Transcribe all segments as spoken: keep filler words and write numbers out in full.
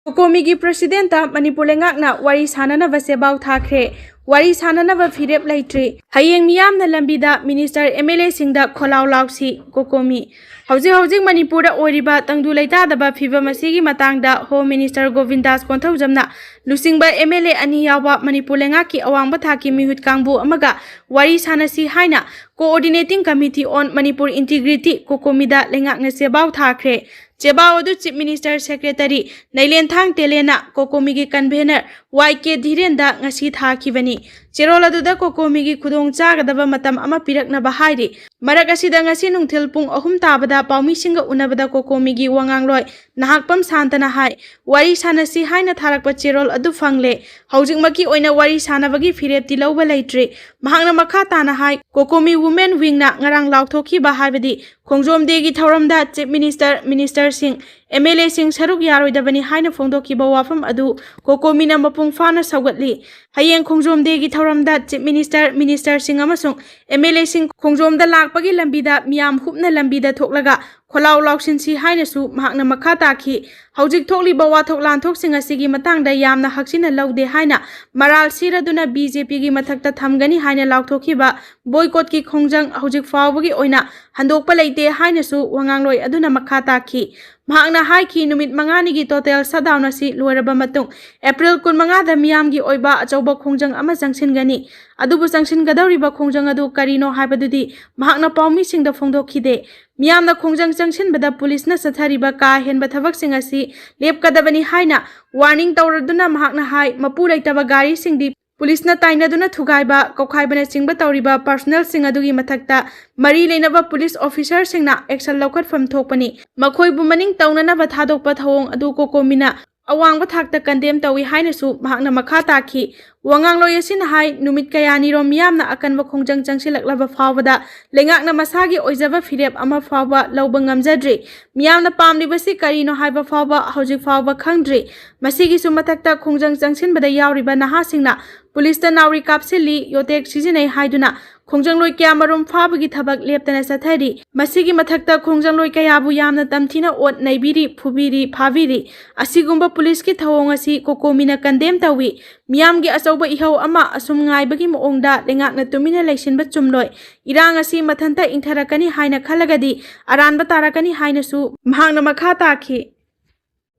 ꯀꯣꯀꯣꯃꯤꯒꯤ ꯄ꯭ꯔꯁꯤꯗꯦꯟꯠꯇ ꯃꯅꯤꯄꯨꯔ ꯂꯩꯉꯥꯛꯅ ꯋꯥꯔꯤ ꯁꯥꯅꯅꯕ ꯆꯦꯕꯥꯎ ꯊꯥꯈ꯭ꯔꯦ꯫ ꯋꯥꯔꯤ ꯁꯥꯅꯅꯕ ꯐꯤꯔꯦꯞ ꯂꯩꯇ꯭ꯔꯤ꯫ ꯍꯌꯦꯡ ꯃꯤꯌꯥꯝꯅ ꯂꯝꯕꯤꯗ ꯃꯤꯅꯤꯁꯇꯔ, ꯑꯦꯝ ꯑꯦꯜ ꯑꯦꯁꯤꯡꯗ ꯈꯣꯜꯂꯥꯎ ꯂꯥꯎꯁꯤ꯫ ꯀꯣꯀꯣꯃꯤ꯫ ꯍꯧꯖꯤꯛ ꯍꯧꯖꯤꯛ ꯃꯅꯤꯄꯨꯔꯗ ꯑꯣꯏꯔꯤꯕ ꯇꯪꯗꯨ ꯂꯩꯇꯥꯗꯕ ꯐꯤꯕꯝ ꯑꯁꯤꯒꯤ ꯃꯇꯥꯡꯗ ꯍꯣꯝ ꯃꯤꯅꯤꯁꯇꯔ ꯒꯣꯕꯤꯟꯗꯥꯁ ꯀꯣꯟꯊꯧꯖꯝꯅ ꯂꯨꯆꯤꯡꯕ ꯑꯦꯝ ꯑꯦꯜ ꯑꯦ ꯑꯅꯤ ꯌꯥꯎꯕ ꯃꯅꯤꯄꯨꯔ ꯂꯩꯉꯥꯛꯀꯤ ꯑꯋꯥꯡꯕ ꯊꯥꯛꯀꯤ ꯃꯤꯍꯨꯠ ꯀꯥꯡꯕꯨ ꯑꯃꯒ ꯋꯥꯔꯤ ꯁꯥꯅꯁꯤ ꯍꯥꯏꯅ Coordinating Committee on Manipur Integrity, ꯀꯣꯀꯣꯃꯤꯗ ꯂꯩꯉꯥꯛꯅ ꯆꯦꯕꯥꯎ ꯊꯥꯈ꯭ꯔꯦ꯫ ꯆꯦꯕꯥꯎ ꯑꯗꯨ ꯆꯤꯐ ꯃꯤꯅꯤꯁꯇꯔ ꯁꯦꯀ꯭ꯔꯦꯇꯔꯤ ꯅꯩꯂꯦꯟꯊꯥꯡ ꯇꯦꯂꯦꯅ ꯀꯣꯀꯣꯃꯤꯒꯤ ꯀꯟꯚꯦꯅꯔ ꯋꯥꯏ ꯀꯦ ꯙꯤꯔꯦꯟꯗ ꯉꯁꯤ ꯊꯥꯈꯤꯕꯅꯤ꯫ ꯆꯦꯔꯣꯜ ꯑꯗꯨꯗ ꯀꯣꯀꯣꯃꯤꯒꯤ ꯈꯨꯗꯣꯡ ꯆꯥꯒꯗꯕ ꯃꯇꯝ ꯑꯃ ꯄꯤꯔꯛꯅꯕ ꯍꯥꯏꯔꯤ꯫ ꯃꯔꯛ ꯑꯁꯤꯗ ꯉꯁꯤ ꯅꯨꯡꯊꯤꯜ ꯄꯨꯡ ꯑꯍꯨꯝ ꯇꯥꯕꯗ ꯄꯥꯎꯃꯤꯁꯤꯡꯒ ꯎꯅꯕꯗ ꯀꯣꯀꯣꯃꯤꯒꯤ ꯋꯥꯉꯥꯡꯂꯣꯏ ꯅꯍꯥꯛꯄꯝ ꯁꯥꯟꯇꯅ ꯍꯥꯏ, ꯋꯥꯔꯤ ꯁꯥꯟꯅꯁꯤ ꯍꯥꯏꯅ ꯊꯥꯔꯛꯄ ꯆꯦꯔꯣꯜ ꯑꯗꯨ ꯐꯪꯂꯦ꯫ ꯍꯧꯖꯤꯛꯃꯛꯀꯤ ꯑꯣꯏꯅ ꯋꯥꯔꯤ ꯁꯥꯟꯅꯕꯒꯤ ꯐꯤꯔꯦꯞꯇꯤ ꯂꯧꯕ ꯂꯩꯇ꯭ꯔꯤ꯫ ꯃꯍꯥꯛꯅ ꯃꯈꯥ ꯇꯥꯅ ꯍꯥꯏ, ꯀꯣꯀꯣꯃꯤ ꯋꯨꯃꯦꯟ ꯋꯤꯡꯅ ꯉꯔꯥꯡ ꯂꯥꯎꯊꯣꯛꯈꯤꯕ ꯍꯥꯏꯕꯗꯤ ꯈꯣꯡꯖꯣꯝ ꯗꯦꯒꯤ ꯊꯧꯔꯝꯗ ꯆꯤꯐ ꯃꯤꯅꯤꯁꯇꯔ, ꯃꯤꯅꯤꯁꯇꯔꯁꯤꯡ, ꯑꯦꯝ ꯑꯦꯜ ꯑꯦꯁꯤꯡ ꯁꯔꯨꯛ ꯌꯥꯔꯣꯏꯗꯕꯅꯤ ꯍꯥꯏꯅ ꯐꯣꯡꯗꯣꯛꯈꯤꯕ ꯋꯥꯐꯝ ꯑꯗꯨ ꯀꯣꯀꯣꯃꯤꯅ ꯃꯄꯨꯡ ꯐꯥꯅ ꯁꯧꯒꯠꯂꯤ꯫ ꯍꯌꯦꯡ ꯈꯣꯡꯖꯣꯝ ꯗꯦꯒꯤ ꯊꯧꯔꯝꯗ ꯆꯤꯐ ꯃꯤꯅꯤꯁꯇꯔ, ꯃꯤꯅꯤꯁꯇꯔꯁꯤꯡ ꯑꯃꯁꯨꯡ ꯑꯦꯝ ꯑꯦꯜ ꯑꯦꯁꯤꯡ ꯈꯣꯡꯖꯣꯝꯗ ꯂꯥꯛꯄꯒꯤ ꯂꯝꯕꯤꯗ ꯃꯤꯌꯥꯝ ꯍꯨꯞꯅ ꯂꯝꯕꯤꯗ ꯊꯣꯛꯂꯒ ꯈꯣꯜꯂꯥꯎ ꯂꯥꯎꯁꯤꯟꯁꯤ ꯍꯥꯏꯅꯁꯨ ꯃꯍꯥꯛꯅ ꯃꯈꯥ ꯇꯥꯈꯤ꯫ ꯍꯧꯖꯤꯛ ꯊꯣꯛꯂꯤꯕ ꯋꯥꯊꯣꯛ ꯂꯥꯟꯊꯣꯛꯁꯤꯡ ꯑꯁꯤꯒꯤ ꯃꯇꯥꯡꯗ ꯌꯥꯝꯅ ꯍꯛꯆꯤꯟꯅ ꯂꯧꯗꯦ ꯍꯥꯏꯅ ꯃꯔꯥꯜ ꯁꯤꯔꯗꯨꯅ ꯕꯤ ꯖꯦ ꯄꯤꯒꯤ ꯃꯊꯛꯇ ꯊꯝꯒꯅꯤ ꯍꯥꯏꯅ ꯂꯥꯎꯊꯣꯛꯈꯤꯕ ꯕꯣꯏꯀꯣꯠꯀꯤ ꯈꯣꯡꯖꯪ ꯍꯧꯖꯤꯛ ꯐꯥꯎꯕꯒꯤ ꯑꯣꯏꯅ ꯍꯟꯗꯣꯛꯄ ꯂꯩꯇꯦ ꯍꯥꯏꯅꯁꯨ ꯋꯥꯉꯥꯡꯂꯣꯏ ꯑꯗꯨꯅ ꯃꯈꯥ ꯇꯥꯈꯤ꯫ ꯃꯍꯥꯛꯅ ꯍꯥꯏꯈꯤ, ꯅꯨꯃꯤꯠ ꯃꯉꯥꯅꯤꯒꯤ ꯇꯣꯇꯦꯜ ꯁꯠꯗꯥꯎꯟ ꯑꯁꯤ ꯂꯣꯏꯔꯕ ꯃꯇꯨꯡ ꯑꯦꯄ꯭ꯔꯤꯜ ꯀꯨꯟꯃꯉꯥꯗ ꯃꯤꯌꯥꯝꯒꯤ ꯑꯣꯏꯕ ꯑꯆꯧꯕ ꯈꯣꯡꯖꯪ ꯑꯃ ꯆꯪꯁꯤꯟꯒꯅꯤ꯫ ꯑꯗꯨꯕꯨ ꯆꯪꯁꯤꯟꯒꯗꯧꯔꯤꯕ ꯈꯣꯡꯖꯪ ꯑꯗꯨ ꯀꯔꯤꯅꯣ ꯍꯥꯏꯕꯗꯨꯗꯤ ꯃꯍꯥꯛꯅ ꯄꯥꯎꯃꯤꯁꯤꯡꯗ ꯐꯣꯡꯗꯣꯛꯈꯤꯗꯦ꯫ ꯃꯤꯌꯥꯝꯅ ꯈꯣꯡꯖꯪ ꯆꯪꯁꯤꯟꯕꯗ ꯄꯨꯂꯤꯁꯅ ꯆꯠꯊꯔꯤꯕ ꯀꯥ ꯍꯦꯟꯕ ꯊꯕꯛꯁꯤꯡ ꯑꯁꯤ ꯂꯦꯞꯀꯗꯕꯅꯤ ꯍꯥꯏꯅ ꯋꯥꯔꯅꯤꯡ ꯇꯧꯔꯗꯨꯅ ꯃꯍꯥꯛꯅ ꯍꯥꯏ, ꯃꯄꯨ ꯂꯩꯇꯕ ꯒꯥꯔꯤꯁꯤꯡꯗꯤ ꯄꯨꯂꯤꯁꯅ ꯇꯥꯏꯅꯗꯨꯅ ꯊꯨꯒꯥꯏꯕ, ꯀꯧꯈꯥꯏꯕꯅꯆꯤꯡꯕ ꯇꯧꯔꯤꯕ ꯄꯥꯔꯁꯣꯅꯦꯜꯁꯤꯡ ꯑꯗꯨꯒꯤ ꯃꯊꯛꯇ ꯃꯔꯤ ꯂꯩꯅꯕ ꯄꯨꯂꯤꯁ ꯑꯣꯐꯤꯁꯔꯁꯤꯡꯅ ꯑꯦꯛꯁꯟ ꯂꯧꯈꯠꯐꯝ ꯊꯣꯛꯄꯅꯤ꯫ ꯃꯈꯣꯏꯕꯨ ꯃꯅꯤꯡ ꯇꯧꯅꯅꯕ ꯊꯥꯗꯣꯛꯄ ꯊꯧꯑꯣꯡ ꯑꯗꯨ ꯀꯣꯀꯣꯃꯤꯅ ꯑꯋꯥꯡꯕ ꯊꯥꯛꯇ ꯀꯟꯗꯦꯝ ꯇꯧꯏ ꯍꯥꯏꯅꯁꯨ ꯃꯍꯥꯛꯅ ꯃꯈꯥ ꯇꯥꯈꯤ꯫ ꯋꯥꯉꯥꯡꯂꯣꯏ ꯑꯁꯤꯅ ꯍꯥꯏ, ꯅꯨꯃꯤꯠ ꯀꯌꯥꯅꯤꯔꯣꯝ ꯃꯤꯌꯥꯝꯅ ꯑꯀꯟꯕ ꯈꯣꯡꯖꯪ ꯆꯪꯁꯤꯜꯂꯛꯂꯕ ꯐꯥꯎꯕꯗ ꯂꯩꯉꯥꯛꯅ ꯃꯁꯥꯒꯤ ꯑꯣꯏꯖꯕ ꯐꯤꯔꯦꯞ ꯑꯃ ꯐꯥꯎꯕ ꯂꯧꯕ ꯉꯝꯖꯗ꯭ꯔꯤ꯫ ꯃꯤꯌꯥꯝꯅ ꯄꯥꯝꯂꯤꯕꯁꯤ ꯀꯔꯤꯅꯣ ꯍꯥꯏꯕ ꯐꯥꯎꯕ ꯍꯧꯖꯤꯛ ꯐꯥꯎꯕ ꯈꯪꯗ꯭ꯔꯤ꯫ ꯃꯁꯤꯒꯤꯁꯨ ꯃꯊꯛꯇ ꯈꯣꯡꯖꯪ ꯆꯪꯁꯤꯟꯕꯗ ꯌꯥꯎꯔꯤꯕ ꯅꯍꯥꯁꯤꯡꯅ ꯄꯨꯂꯤꯁꯇ ꯅꯥꯎꯔꯤ ꯀꯥꯞꯁꯤꯜꯂꯤ, ꯌꯣꯇꯦꯛ ꯁꯤꯖꯤꯟꯅꯩ ꯍꯥꯏꯗꯨꯅ ꯈꯣꯡꯖꯪꯂꯣꯏ ꯀꯌꯥꯃꯔꯨꯝ ꯐꯥꯕꯒꯤ ꯊꯕꯛ ꯂꯦꯞꯇꯅ ꯆꯠꯊꯔꯤ꯫ ꯃꯁꯤꯒꯤ ꯃꯊꯛꯇ ꯈꯣꯡꯖꯪꯂꯣꯏ ꯀꯌꯥꯕꯨ ꯌꯥꯝꯅ ꯇꯝꯊꯤꯅ ꯑꯣꯠ ꯅꯩꯕꯤꯔꯤ, ꯐꯨꯕꯤꯔꯤ, ꯐꯥꯕꯤꯔꯤ꯫ ꯑꯁꯤꯒꯨꯝꯕ ꯄꯨꯂꯤꯁꯀꯤ ꯊꯧꯑꯣꯡ ꯑꯁꯤ ꯀꯣꯀꯣꯃꯤꯅ condemn ꯇꯧꯏ꯫ ꯃꯤꯌꯥꯝꯒꯤ ꯑꯆꯧꯕ ꯏꯍꯧ ꯑꯃ ꯑꯁꯨꯝ ꯉꯥꯏꯕꯒꯤ ꯃꯑꯣꯡꯗ ꯂꯩꯉꯥꯛꯅ ꯇꯨꯃꯤꯟꯅ ꯂꯩꯁꯤꯟꯕ ꯆꯨꯝꯂꯣꯏ꯫ ꯏꯔꯥꯡ ꯑꯁꯤ ꯃꯊꯟꯇ ꯏꯪꯊꯔꯛꯀꯅꯤ ꯍꯥꯏꯅ ꯈꯜꯂꯒꯗꯤ ꯑꯔꯥꯟꯕ ꯇꯥꯔꯛꯀꯅꯤ ꯍꯥꯏꯅꯁꯨ ꯃꯍꯥꯛꯅ ꯃꯈꯥ ꯇꯥꯈꯤ꯫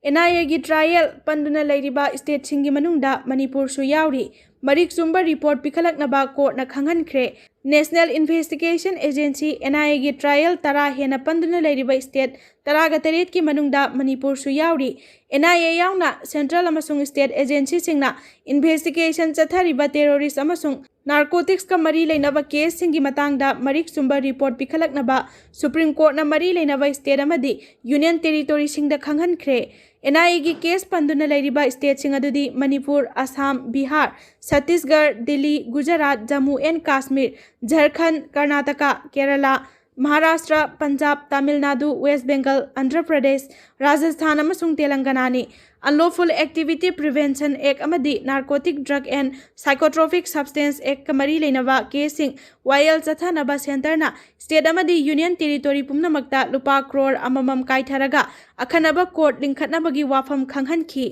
ꯑꯦꯟ ꯑꯥꯏ ꯑꯦꯒꯤ trial ꯄꯟꯗꯨꯅ ꯂꯩꯔꯤꯕ stateꯁꯤꯡꯒꯤ ꯃꯅꯨꯡꯗ ꯃꯅꯤꯄꯨꯔꯁꯨ ꯌꯥꯎꯔꯤ꯫ ꯃꯔꯤꯛ ꯆꯨꯝꯕ report ꯄꯤꯈꯠꯂꯛꯅꯕ courtꯅ ꯈꯪꯍꯟꯈ꯭ꯔꯦ꯫ National Investigation Agency, NIAꯒꯤ trial ꯇꯔꯥ ꯍꯦꯟꯅ ꯄꯟꯗꯨꯅ ꯂꯩꯔꯤꯕ state ꯇꯔꯥꯒ ꯇꯔꯦꯠꯀꯤ ꯃꯅꯨꯡꯗ ꯃꯅꯤꯄꯨꯔꯁꯨ ꯌꯥꯎꯔꯤ꯫ NIA ꯌꯥꯎꯅ central ꯑꯃꯁꯨꯡ state agencyꯁꯤꯡꯅ investigation ꯆꯠꯊꯔꯤꯕ terrorist ꯑꯃꯁꯨꯡ narcoticsꯀ ꯃꯔꯤ ꯂꯩꯅꯕ caseꯁꯤꯡꯒꯤ ꯃꯇꯥꯡꯗ ꯃꯔꯤꯛ ꯆꯨꯝꯕ report ꯄꯤꯈꯠꯂꯛꯅꯕ Supreme Courtꯅ ꯃꯔꯤ ꯂꯩꯅꯕ state ꯑꯃꯗꯤ union territoryꯁꯤꯡꯗ ꯈꯪꯍꯟꯈ꯭ꯔꯦ꯫ NIAꯒꯤ case ꯄꯟꯗꯨꯅ ꯂꯩꯔꯤꯕ stateꯁꯤꯡ ꯑꯗꯨꯗꯤ ꯃꯅꯤꯄꯨꯔ, ꯑꯁꯥꯝ, ꯕꯤꯍꯥꯔ, ꯆꯠꯇꯤꯁꯒꯔ, ꯗꯤꯜꯂꯤ, ꯒꯨꯖꯔꯥꯠ, ꯖꯝꯃꯨ and ꯀꯥꯁꯃꯤꯔ, ꯖꯔꯈꯟ, ꯀꯔꯅꯥꯇꯀꯥ, ꯀꯦꯔꯂꯥ, ꯃꯍꯥꯔꯥꯁꯇ꯭ꯔ, ꯄꯟꯖꯥꯕ, ꯇꯥꯃꯤꯜ ꯅꯥꯗꯨ, ꯋꯦꯁ ꯕꯦꯡꯒꯜ, ꯑꯟꯙ꯭ꯔ ꯄ꯭ꯔꯗꯦꯁ, ꯔꯥꯖꯁꯊꯥꯟ ꯑꯃꯁꯨꯡ ꯇꯦꯂꯪꯒꯅꯥꯅꯤ꯫ Unlawful Activity Prevention Act ꯑꯃꯗꯤ Narcotic Drug and Psychotropic Substance Actꯀ ꯃꯔꯤ ꯂꯩꯅꯕ caseꯁꯤꯡ ꯋꯥꯌꯦꯜ ꯆꯠꯊꯅꯕ centreꯅ state ꯑꯃꯗꯤ union territory ꯄꯨꯝꯅꯃꯛꯇ ꯂꯨꯄꯥ ꯀ꯭ꯔꯣꯔ ꯑꯃꯃꯝ ꯀꯥꯏꯊꯔꯒ ꯑꯈꯟꯅꯕ court ꯂꯤꯡꯈꯠꯅꯕꯒꯤ ꯋꯥꯐꯝ ꯈꯪꯍꯟꯈꯤ꯫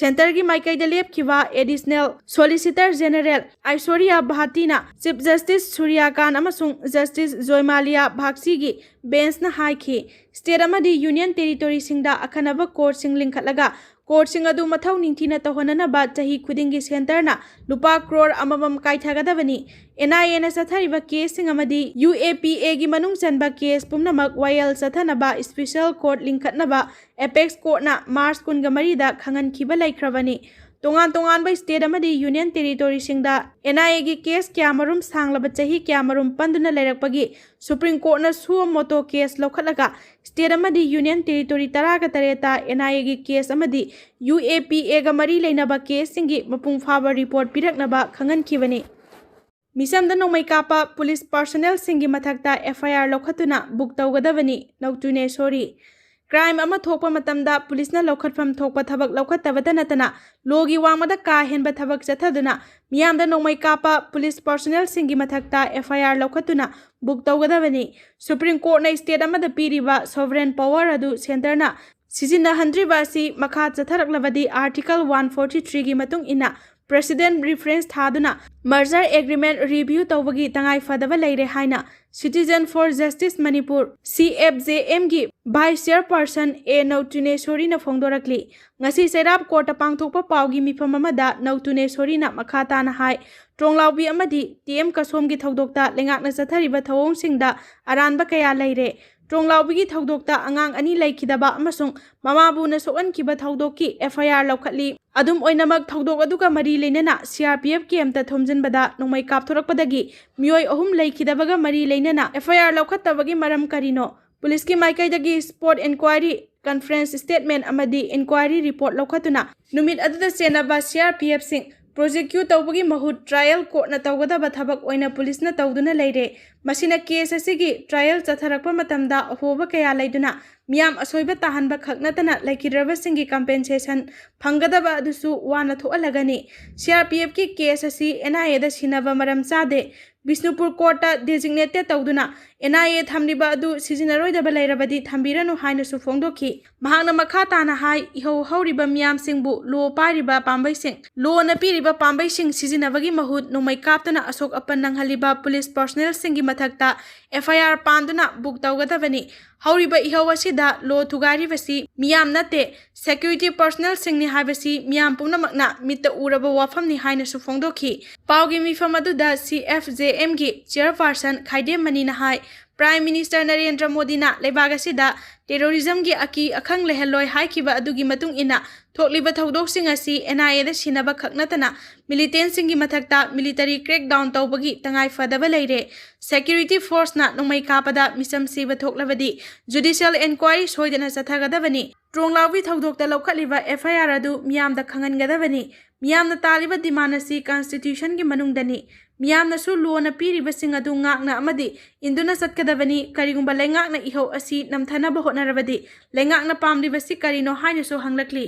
Centreꯒꯤ ꯃꯥꯏꯀꯩꯗ ꯂꯦꯞꯈꯤꯕ Additional Solicitor General ꯑꯥꯏꯁꯣꯔꯤꯌꯥ ꯚꯥꯇꯤꯅ Chief Justice ꯁꯨꯔꯤꯌꯥꯀꯥꯟ ꯑꯃꯁꯨꯡ Justice ꯖꯣꯏꯃꯥꯂꯤꯌꯥ ꯕꯥꯒꯆꯤꯒꯤ benchꯅ ꯍꯥꯏꯈꯤ, state ꯑꯃꯗꯤ union territoryꯁꯤꯡꯗ ꯑꯈꯟꯅꯕ courtꯁꯤꯡ ꯂꯤꯡꯈꯠꯂꯒ courtꯁꯤꯡ ꯑꯗꯨ ꯃꯊꯧ ꯅꯤꯡꯊꯤꯅ ꯇꯧꯍꯟꯅꯅꯕ ꯆꯍꯤ ꯈꯨꯗꯤꯡꯒꯤ centreꯅ ꯂꯨꯄꯥ ꯀ꯭ꯔꯣꯔ ꯑꯃꯃꯝ ꯀꯥꯏꯊꯒꯗꯕꯅꯤ꯫ NIAꯅ ꯆꯠꯊꯔꯤꯕ caseꯁꯤꯡ ꯑꯃꯗꯤ UAPAꯒꯤ ꯃꯅꯨꯡ ꯆꯟꯕ case ꯄꯨꯝꯅꯃꯛ ꯋꯥꯌꯦꯜ ꯆꯠꯊꯅꯕ special court ꯂꯤꯡꯈꯠꯅꯕ apex courtꯅ March ꯀꯨꯟꯒ ꯃꯔꯤꯗ ꯈꯪꯍꯟꯈꯤꯕ ꯂꯩꯈ꯭ꯔꯕꯅꯤ꯫ ꯇꯣꯉꯥꯟ ꯇꯣꯉꯥꯟꯕ state ꯑꯃꯗꯤ union territoryꯁꯤꯡꯗ NIAꯒꯤ case ꯀꯌꯥꯃꯔꯨꯝ ꯁꯥꯡꯂꯕ ꯆꯍꯤ ꯀꯌꯥꯃꯔꯨꯝ ꯄꯟꯗꯨꯅ ꯂꯩꯔꯛꯄꯒꯤ Supreme Courtꯅ suo motu case ꯂꯧꯈꯠꯂꯒ state ꯑꯃꯗꯤ union territory ꯇꯔꯥꯒ ꯇꯔꯦꯠꯇ NIAꯒꯤ case ꯑꯃꯗꯤ UAPAꯒ ꯃꯔꯤ ꯂꯩꯅꯕ caseꯁꯤꯡꯒꯤ ꯃꯄꯨꯡ ꯐꯥꯕ report ꯄꯤꯔꯛꯅꯕ ꯈꯪꯍꯟꯈꯤꯕꯅꯤ꯫ ꯃꯤꯆꯝꯗ ꯅꯣꯡꯃꯩ ꯀꯥꯞꯄ police personnelꯁꯤꯡꯒꯤ ꯃꯊꯛꯇ FIR ꯂꯧꯈꯠꯇꯨꯅ book ꯇꯧꯒꯗꯕꯅꯤ, ꯅꯧꯇꯨꯅꯦ ꯁꯣꯔꯤ꯫ Crime ꯑꯃ ꯊꯣꯛꯄ ꯃꯇꯝꯗ ꯄꯨꯂꯤꯁꯅ ꯂꯧꯈꯠꯐꯝ ꯊꯣꯛꯄ ꯊꯕꯛ ꯂꯧꯈꯠꯇꯕꯇ ꯅꯠꯇꯅ ꯂꯣꯒꯤ ꯋꯥꯡꯃꯗ ꯀꯥ ꯍꯦꯟꯕ ꯊꯕꯛ ꯆꯠꯊꯗꯨꯅ ꯃꯤꯌꯥꯝꯗ ꯅꯣꯡꯃꯩ ꯀꯥꯞꯄ ꯄꯨꯂꯤꯁ ꯄꯔꯁꯣꯅꯦꯜꯁꯤꯡꯒꯤ ꯃꯊꯛꯇ ꯑꯦꯐ ꯑꯥꯏ ꯑꯥꯔ ꯂꯧꯈꯠꯇꯨꯅ ꯕꯨꯛ ꯇꯧꯒꯗꯕꯅꯤ꯫ ꯁꯨꯄ꯭ꯔꯤꯝ ꯀꯣꯔꯠꯅ ꯁ꯭ꯇꯦꯠ ꯑꯃꯗ ꯄꯤꯔꯤꯕ ꯁꯣꯚꯔꯦꯟ ꯄꯋꯔ ꯑꯗꯨ ꯁꯦꯟꯇꯔꯅ ꯁꯤꯖꯤꯟꯅꯍꯟꯗ꯭ꯔꯤꯕ ꯑꯁꯤ ꯃꯈꯥ ꯆꯠꯊꯔꯛꯂꯕꯗꯤ ꯑꯥꯔꯇꯤꯀꯜ ꯋꯥꯟ ꯐꯣꯔꯇꯤ ꯊ꯭ꯔꯤꯒꯤ ꯃꯇꯨꯡ ꯏꯟꯅ ꯄ꯭ꯔꯦꯁꯤꯗꯦꯟ ꯔꯤꯐꯔꯦꯟꯁ ꯊꯥꯗꯨꯅ ꯃꯔꯖꯔ ꯑꯦꯒ꯭ꯔꯤꯃꯦꯟ ꯔꯤꯚ꯭ꯌꯨ ꯇꯧꯕꯒꯤ ꯇꯉꯥꯏ ꯐꯗꯕ ꯂꯩꯔꯦ ꯍꯥꯏꯅ Citizen for Justice Manipur, C F J ꯑꯦꯝꯒꯤ ꯚꯥꯏꯁ ꯆꯤꯌꯔꯄꯔꯁꯟ ꯑꯦ ꯅꯧꯇꯨꯅꯦꯁꯣꯔꯤꯅ ꯐꯣꯡꯗꯣꯔꯛꯂꯤ꯫ ꯉꯁꯤ ꯆꯩꯔꯥꯞ ꯀꯣꯔꯠꯇ ꯄꯥꯡꯊꯣꯛꯄ ꯄꯥꯎꯒꯤ ꯃꯤꯐꯝ ꯑꯃꯗ ꯅꯧꯇꯨꯅꯦꯁꯣꯔꯤꯅ ꯃꯈꯥ ꯇꯥꯅ ꯍꯥꯏ, ꯇ꯭ꯔꯣꯡꯂꯥꯎꯕꯤ ꯑꯃꯗꯤ ꯇꯤ ꯑꯦꯝ ꯀꯁꯣꯝꯒꯤ ꯊꯧꯗꯣꯛꯇ ꯂꯩꯉꯥꯛꯅ ꯆꯠꯊꯔꯤꯕ ꯊꯧꯑꯣꯡꯁꯤꯡꯗ ꯑꯔꯥꯟꯕ ꯀꯌꯥ ꯂꯩꯔꯦ꯫ ꯇ꯭ꯔꯣꯡꯂꯥꯎꯕꯤꯒꯤ ꯊꯧꯗꯣꯛꯇ ꯑꯉꯥꯡ ꯑꯅꯤ ꯂꯩꯈꯤꯗꯕ ꯑꯃꯁꯨꯡ ꯃꯃꯥꯕꯨꯅ ꯁꯣꯛꯍꯟꯈꯤꯕ ꯊꯧꯗꯣꯛꯀꯤ ꯑꯦꯐ ꯑꯥꯏ ꯑꯥꯔ ꯂꯧꯈꯠꯂꯤ꯫ ꯑꯗꯨꯝ ꯑꯣꯏꯅꯃꯛ, ꯊꯧꯗꯣꯛ ꯑꯗꯨꯒ ꯃꯔꯤ ꯂꯩꯅꯅ ꯁꯤ ꯑꯥꯔ ꯄꯤ ꯑꯦꯐ ꯀꯦꯝꯞꯇ ꯊꯣꯝꯖꯤꯟꯕꯗ ꯅꯣꯡꯃꯩ ꯀꯥꯞꯊꯣꯔꯛꯄꯗꯒꯤ ꯃꯤꯑꯣꯏ ꯑꯍꯨꯝ ꯂꯩꯈꯤꯗꯕꯒ ꯃꯔꯤ ꯂꯩꯅꯅ ꯑꯦꯐ ꯑꯥꯏ ꯑꯥꯔ ꯂꯧꯈꯠꯇꯕꯒꯤ ꯃꯔꯝ ꯀꯔꯤꯅꯣ? ꯄꯨꯂꯤꯁꯀꯤ ꯃꯥꯏꯀꯩꯗꯒꯤ ꯁ꯭ꯄꯣꯠ ꯏꯟꯀ꯭ꯋꯥꯏꯔꯤ, ꯀꯟꯐꯔꯦꯟꯁ ꯁ꯭ꯇꯦꯠꯃꯦꯟ ꯑꯃꯗꯤ ꯏꯟꯀ꯭ꯋꯥꯏꯔꯤ ꯔꯤꯄꯣꯔꯠ ꯂꯧꯈꯠꯇꯨꯅ ꯅꯨꯃꯤꯠ ꯑꯗꯨꯗ ꯆꯦꯟꯅꯕ ꯁꯤ ꯑꯥꯔ ꯄꯤ ꯑꯦꯐꯁꯤꯡ ꯄ꯭ꯔꯣꯁꯤꯀ꯭ꯌꯨꯠ ꯇꯧꯕꯒꯤ ꯃꯍꯨꯠ ꯇ꯭ꯔꯥꯏꯌꯦꯜ ꯀꯣꯔꯠꯅ ꯇꯧꯒꯗꯕ ꯊꯕꯛ ꯑꯣꯏꯅ ꯄꯨꯂꯤꯁꯅ ꯇꯧꯗꯨꯅ ꯂꯩꯔꯦ꯫ ꯃꯁꯤꯅ ꯀꯦꯁ ꯑꯁꯤꯒꯤ ꯇ꯭ꯔꯥꯏꯌꯦꯜ ꯆꯠꯊꯔꯛꯄ ꯃꯇꯝꯗ ꯑꯍꯣꯕ ꯀꯌꯥ ꯂꯩꯗꯨꯅ ꯃꯤꯌꯥꯝ ꯑꯁꯣꯏꯕ ꯇꯥꯍꯟꯕ ꯈꯛ ꯅꯠꯇꯅ ꯂꯩꯈꯤꯗ꯭ꯔꯕꯁꯤꯡꯒꯤ ꯀꯝꯄꯦꯟꯁꯦꯁꯟ ꯐꯪꯒꯗꯕ ꯑꯗꯨꯁꯨ ꯋꯥꯅ ꯊꯣꯛꯍꯜꯂꯒꯅꯤ꯫ ꯁꯤ ꯑꯥꯔ ꯄꯤ ꯑꯦꯐꯀꯤ ꯀꯦꯁ ꯑꯁꯤ ꯑꯦꯟ ꯑꯥꯏ ꯑꯦꯗ ꯁꯤꯟꯅꯕ ꯃꯔꯝ ꯆꯥꯗꯦ꯫ ꯕꯤꯁꯅꯨꯄꯨꯔ ꯀꯣꯔꯠꯇ ꯗꯦꯖꯤꯒꯅꯦꯇꯦꯗ ꯇꯧꯗꯨꯅ ꯑꯦꯟ ꯑꯥꯏ ꯑꯦ ꯊꯝꯂꯤꯕ ꯑꯗꯨ ꯁꯤꯖꯤꯟꯅꯔꯣꯏꯗꯕ ꯂꯩꯔꯕꯗꯤ ꯊꯝꯕꯤꯔꯅꯨ ꯍꯥꯏꯅꯁꯨ ꯐꯣꯡꯗꯣꯛꯈꯤ꯫ ꯃꯍꯥꯛꯅ ꯃꯈꯥ ꯇꯥꯅ ꯍꯥꯏ, ꯏꯍꯧ ꯍꯧꯔꯤꯕ ꯃꯤꯌꯥꯝꯁꯤꯡꯕꯨ ꯂꯣ ꯄꯥꯏꯔꯤꯕ ꯄꯥꯝꯕꯩꯁꯤꯡ, ꯂꯣꯅ ꯄꯤꯔꯤꯕ ꯄꯥꯝꯕꯩꯁꯤꯡ ꯁꯤꯖꯤꯟꯅꯕꯒꯤ ꯃꯍꯨꯠ ꯅꯣꯡꯃꯩ ꯀꯥꯞꯇꯨꯅ ꯑꯁꯣꯛ ꯑꯄꯟ ꯅꯪꯍꯜꯂꯤꯕ ꯄꯨꯂꯤꯁ ꯄꯔꯁꯣꯅꯦꯜꯁꯤꯡꯒꯤ ꯃꯊꯛꯇ ꯑꯦꯐ ꯑꯥꯏ ꯑꯥꯔ ꯄꯥꯟꯗꯨꯅ ꯕꯨꯛ ꯇꯧꯒꯗꯕꯅꯤ꯫ ꯍꯧꯔꯤꯕ ꯏꯍꯧ ꯑꯁꯤꯗ ꯂꯣ ꯊꯨꯒꯥꯏꯔꯤꯕꯁꯤ ꯃꯤꯌꯥꯝ ꯅꯠꯇꯦ, ꯁꯦꯀ꯭ꯌꯨꯔꯤꯇꯤ ꯄꯔꯁꯣꯅꯦꯜꯁꯤꯡꯅꯤ ꯍꯥꯏꯕꯁꯤ ꯃꯤꯌꯥꯝ ꯄꯨꯝꯅꯃꯛꯅ ꯃꯤꯠꯇ ꯎꯔꯕ ꯋꯥꯐꯝꯅꯤ ꯍꯥꯏꯅꯁꯨ ꯐꯣꯡꯗꯣꯛꯈꯤ꯫ ꯄꯥꯎꯒꯤ ꯃꯤꯐꯝ ꯑꯗꯨꯗ ꯁꯤ ꯑꯦꯐ ꯖꯦ ꯑꯦꯝꯒꯤ ꯆꯤꯌꯔꯄꯔꯁꯟ ꯈꯥꯏꯗꯦꯝ ꯃꯅꯤꯅ ꯍꯥꯏ, ꯄ꯭ꯔꯥꯏꯝ ꯃꯤꯅꯤꯁꯇꯔ ꯅꯔꯦꯟꯗ꯭ꯔ ꯃꯣꯗꯤꯅ ꯂꯩꯕꯥꯛ ꯑꯁꯤꯗ ꯇꯦꯔꯣꯔꯤꯖꯝꯒꯤ ꯑꯀꯤ ꯑꯈꯪ ꯂꯩꯍꯜꯂꯣꯏ ꯍꯥꯏꯈꯤꯕ ꯑꯗꯨꯒꯤ ꯃꯇꯨꯡ ꯏꯟꯅ ꯊꯣꯛꯂꯤꯕ ꯊꯧꯗꯣꯛꯁꯤꯡ ꯑꯁꯤ ꯑꯦꯟ ꯑꯥꯏ ꯑꯦꯗ ꯁꯤꯟꯅꯕ ꯈꯛ ꯅꯠꯇꯅ ꯃꯤꯂꯤꯇꯦꯟꯁꯤꯡꯒꯤ ꯃꯊꯛꯇ ꯃꯤꯂꯤꯇꯔꯤ ꯀ꯭ꯔꯦꯛꯗꯥꯎꯟ ꯇꯧꯕꯒꯤ ꯇꯉꯥꯏ ꯐꯗꯕ ꯂꯩꯔꯦ꯫ ꯁꯦꯀ꯭ꯌꯨꯔꯤꯇꯤ ꯐꯣꯔꯁꯅ ꯅꯣꯡꯃꯩ ꯀꯥꯞꯄꯗ ꯃꯤꯆꯝ ꯁꯤꯕ ꯊꯣꯛꯂꯕꯗꯤ ꯖꯨꯗꯤꯁꯤꯌꯦꯜ ꯏꯟꯀ꯭ꯋꯥꯏꯔꯤ ꯁꯣꯏꯗꯅ ꯆꯠꯊꯒꯗꯕꯅꯤ꯫ ꯇ꯭ꯔꯣꯡꯂꯥꯎꯕꯤ ꯊꯧꯗꯣꯛꯇ ꯂꯧꯈꯠꯂꯤꯕ F I R ꯑꯗꯨ ꯃꯤꯌꯥꯝꯗ ꯈꯪꯍꯟꯒꯗꯕꯅꯤ꯫ ꯃꯤꯌꯥꯝꯅ ꯇꯥꯜꯂꯤꯕ demand ꯑꯁꯤ constitutionꯒꯤ ꯃꯅꯨꯡꯗꯅꯤ꯫ ꯃꯤꯌꯥꯝꯅꯁꯨ ꯂꯣꯅ ꯄꯤꯔꯤꯕꯁꯤꯡ ꯑꯗꯨ ꯉꯥꯛꯅ ꯑꯃꯗꯤ ꯏꯟꯗꯨꯅ ꯆꯠꯀꯗꯕꯅꯤ꯫ ꯀꯔꯤꯒꯨꯝꯕ ꯂꯩꯉꯥꯛꯅ ꯏꯍꯧ ꯑꯁꯤ ꯅꯝꯊꯅꯕ ꯍꯣꯠꯅꯔꯕꯗꯤ ꯂꯩꯉꯥꯛꯅ ꯄꯥꯝꯂꯤꯕꯁꯤ ꯀꯔꯤꯅꯣ ꯍꯥꯏꯅꯁꯨ ꯍꯪꯂꯛꯂꯤ꯫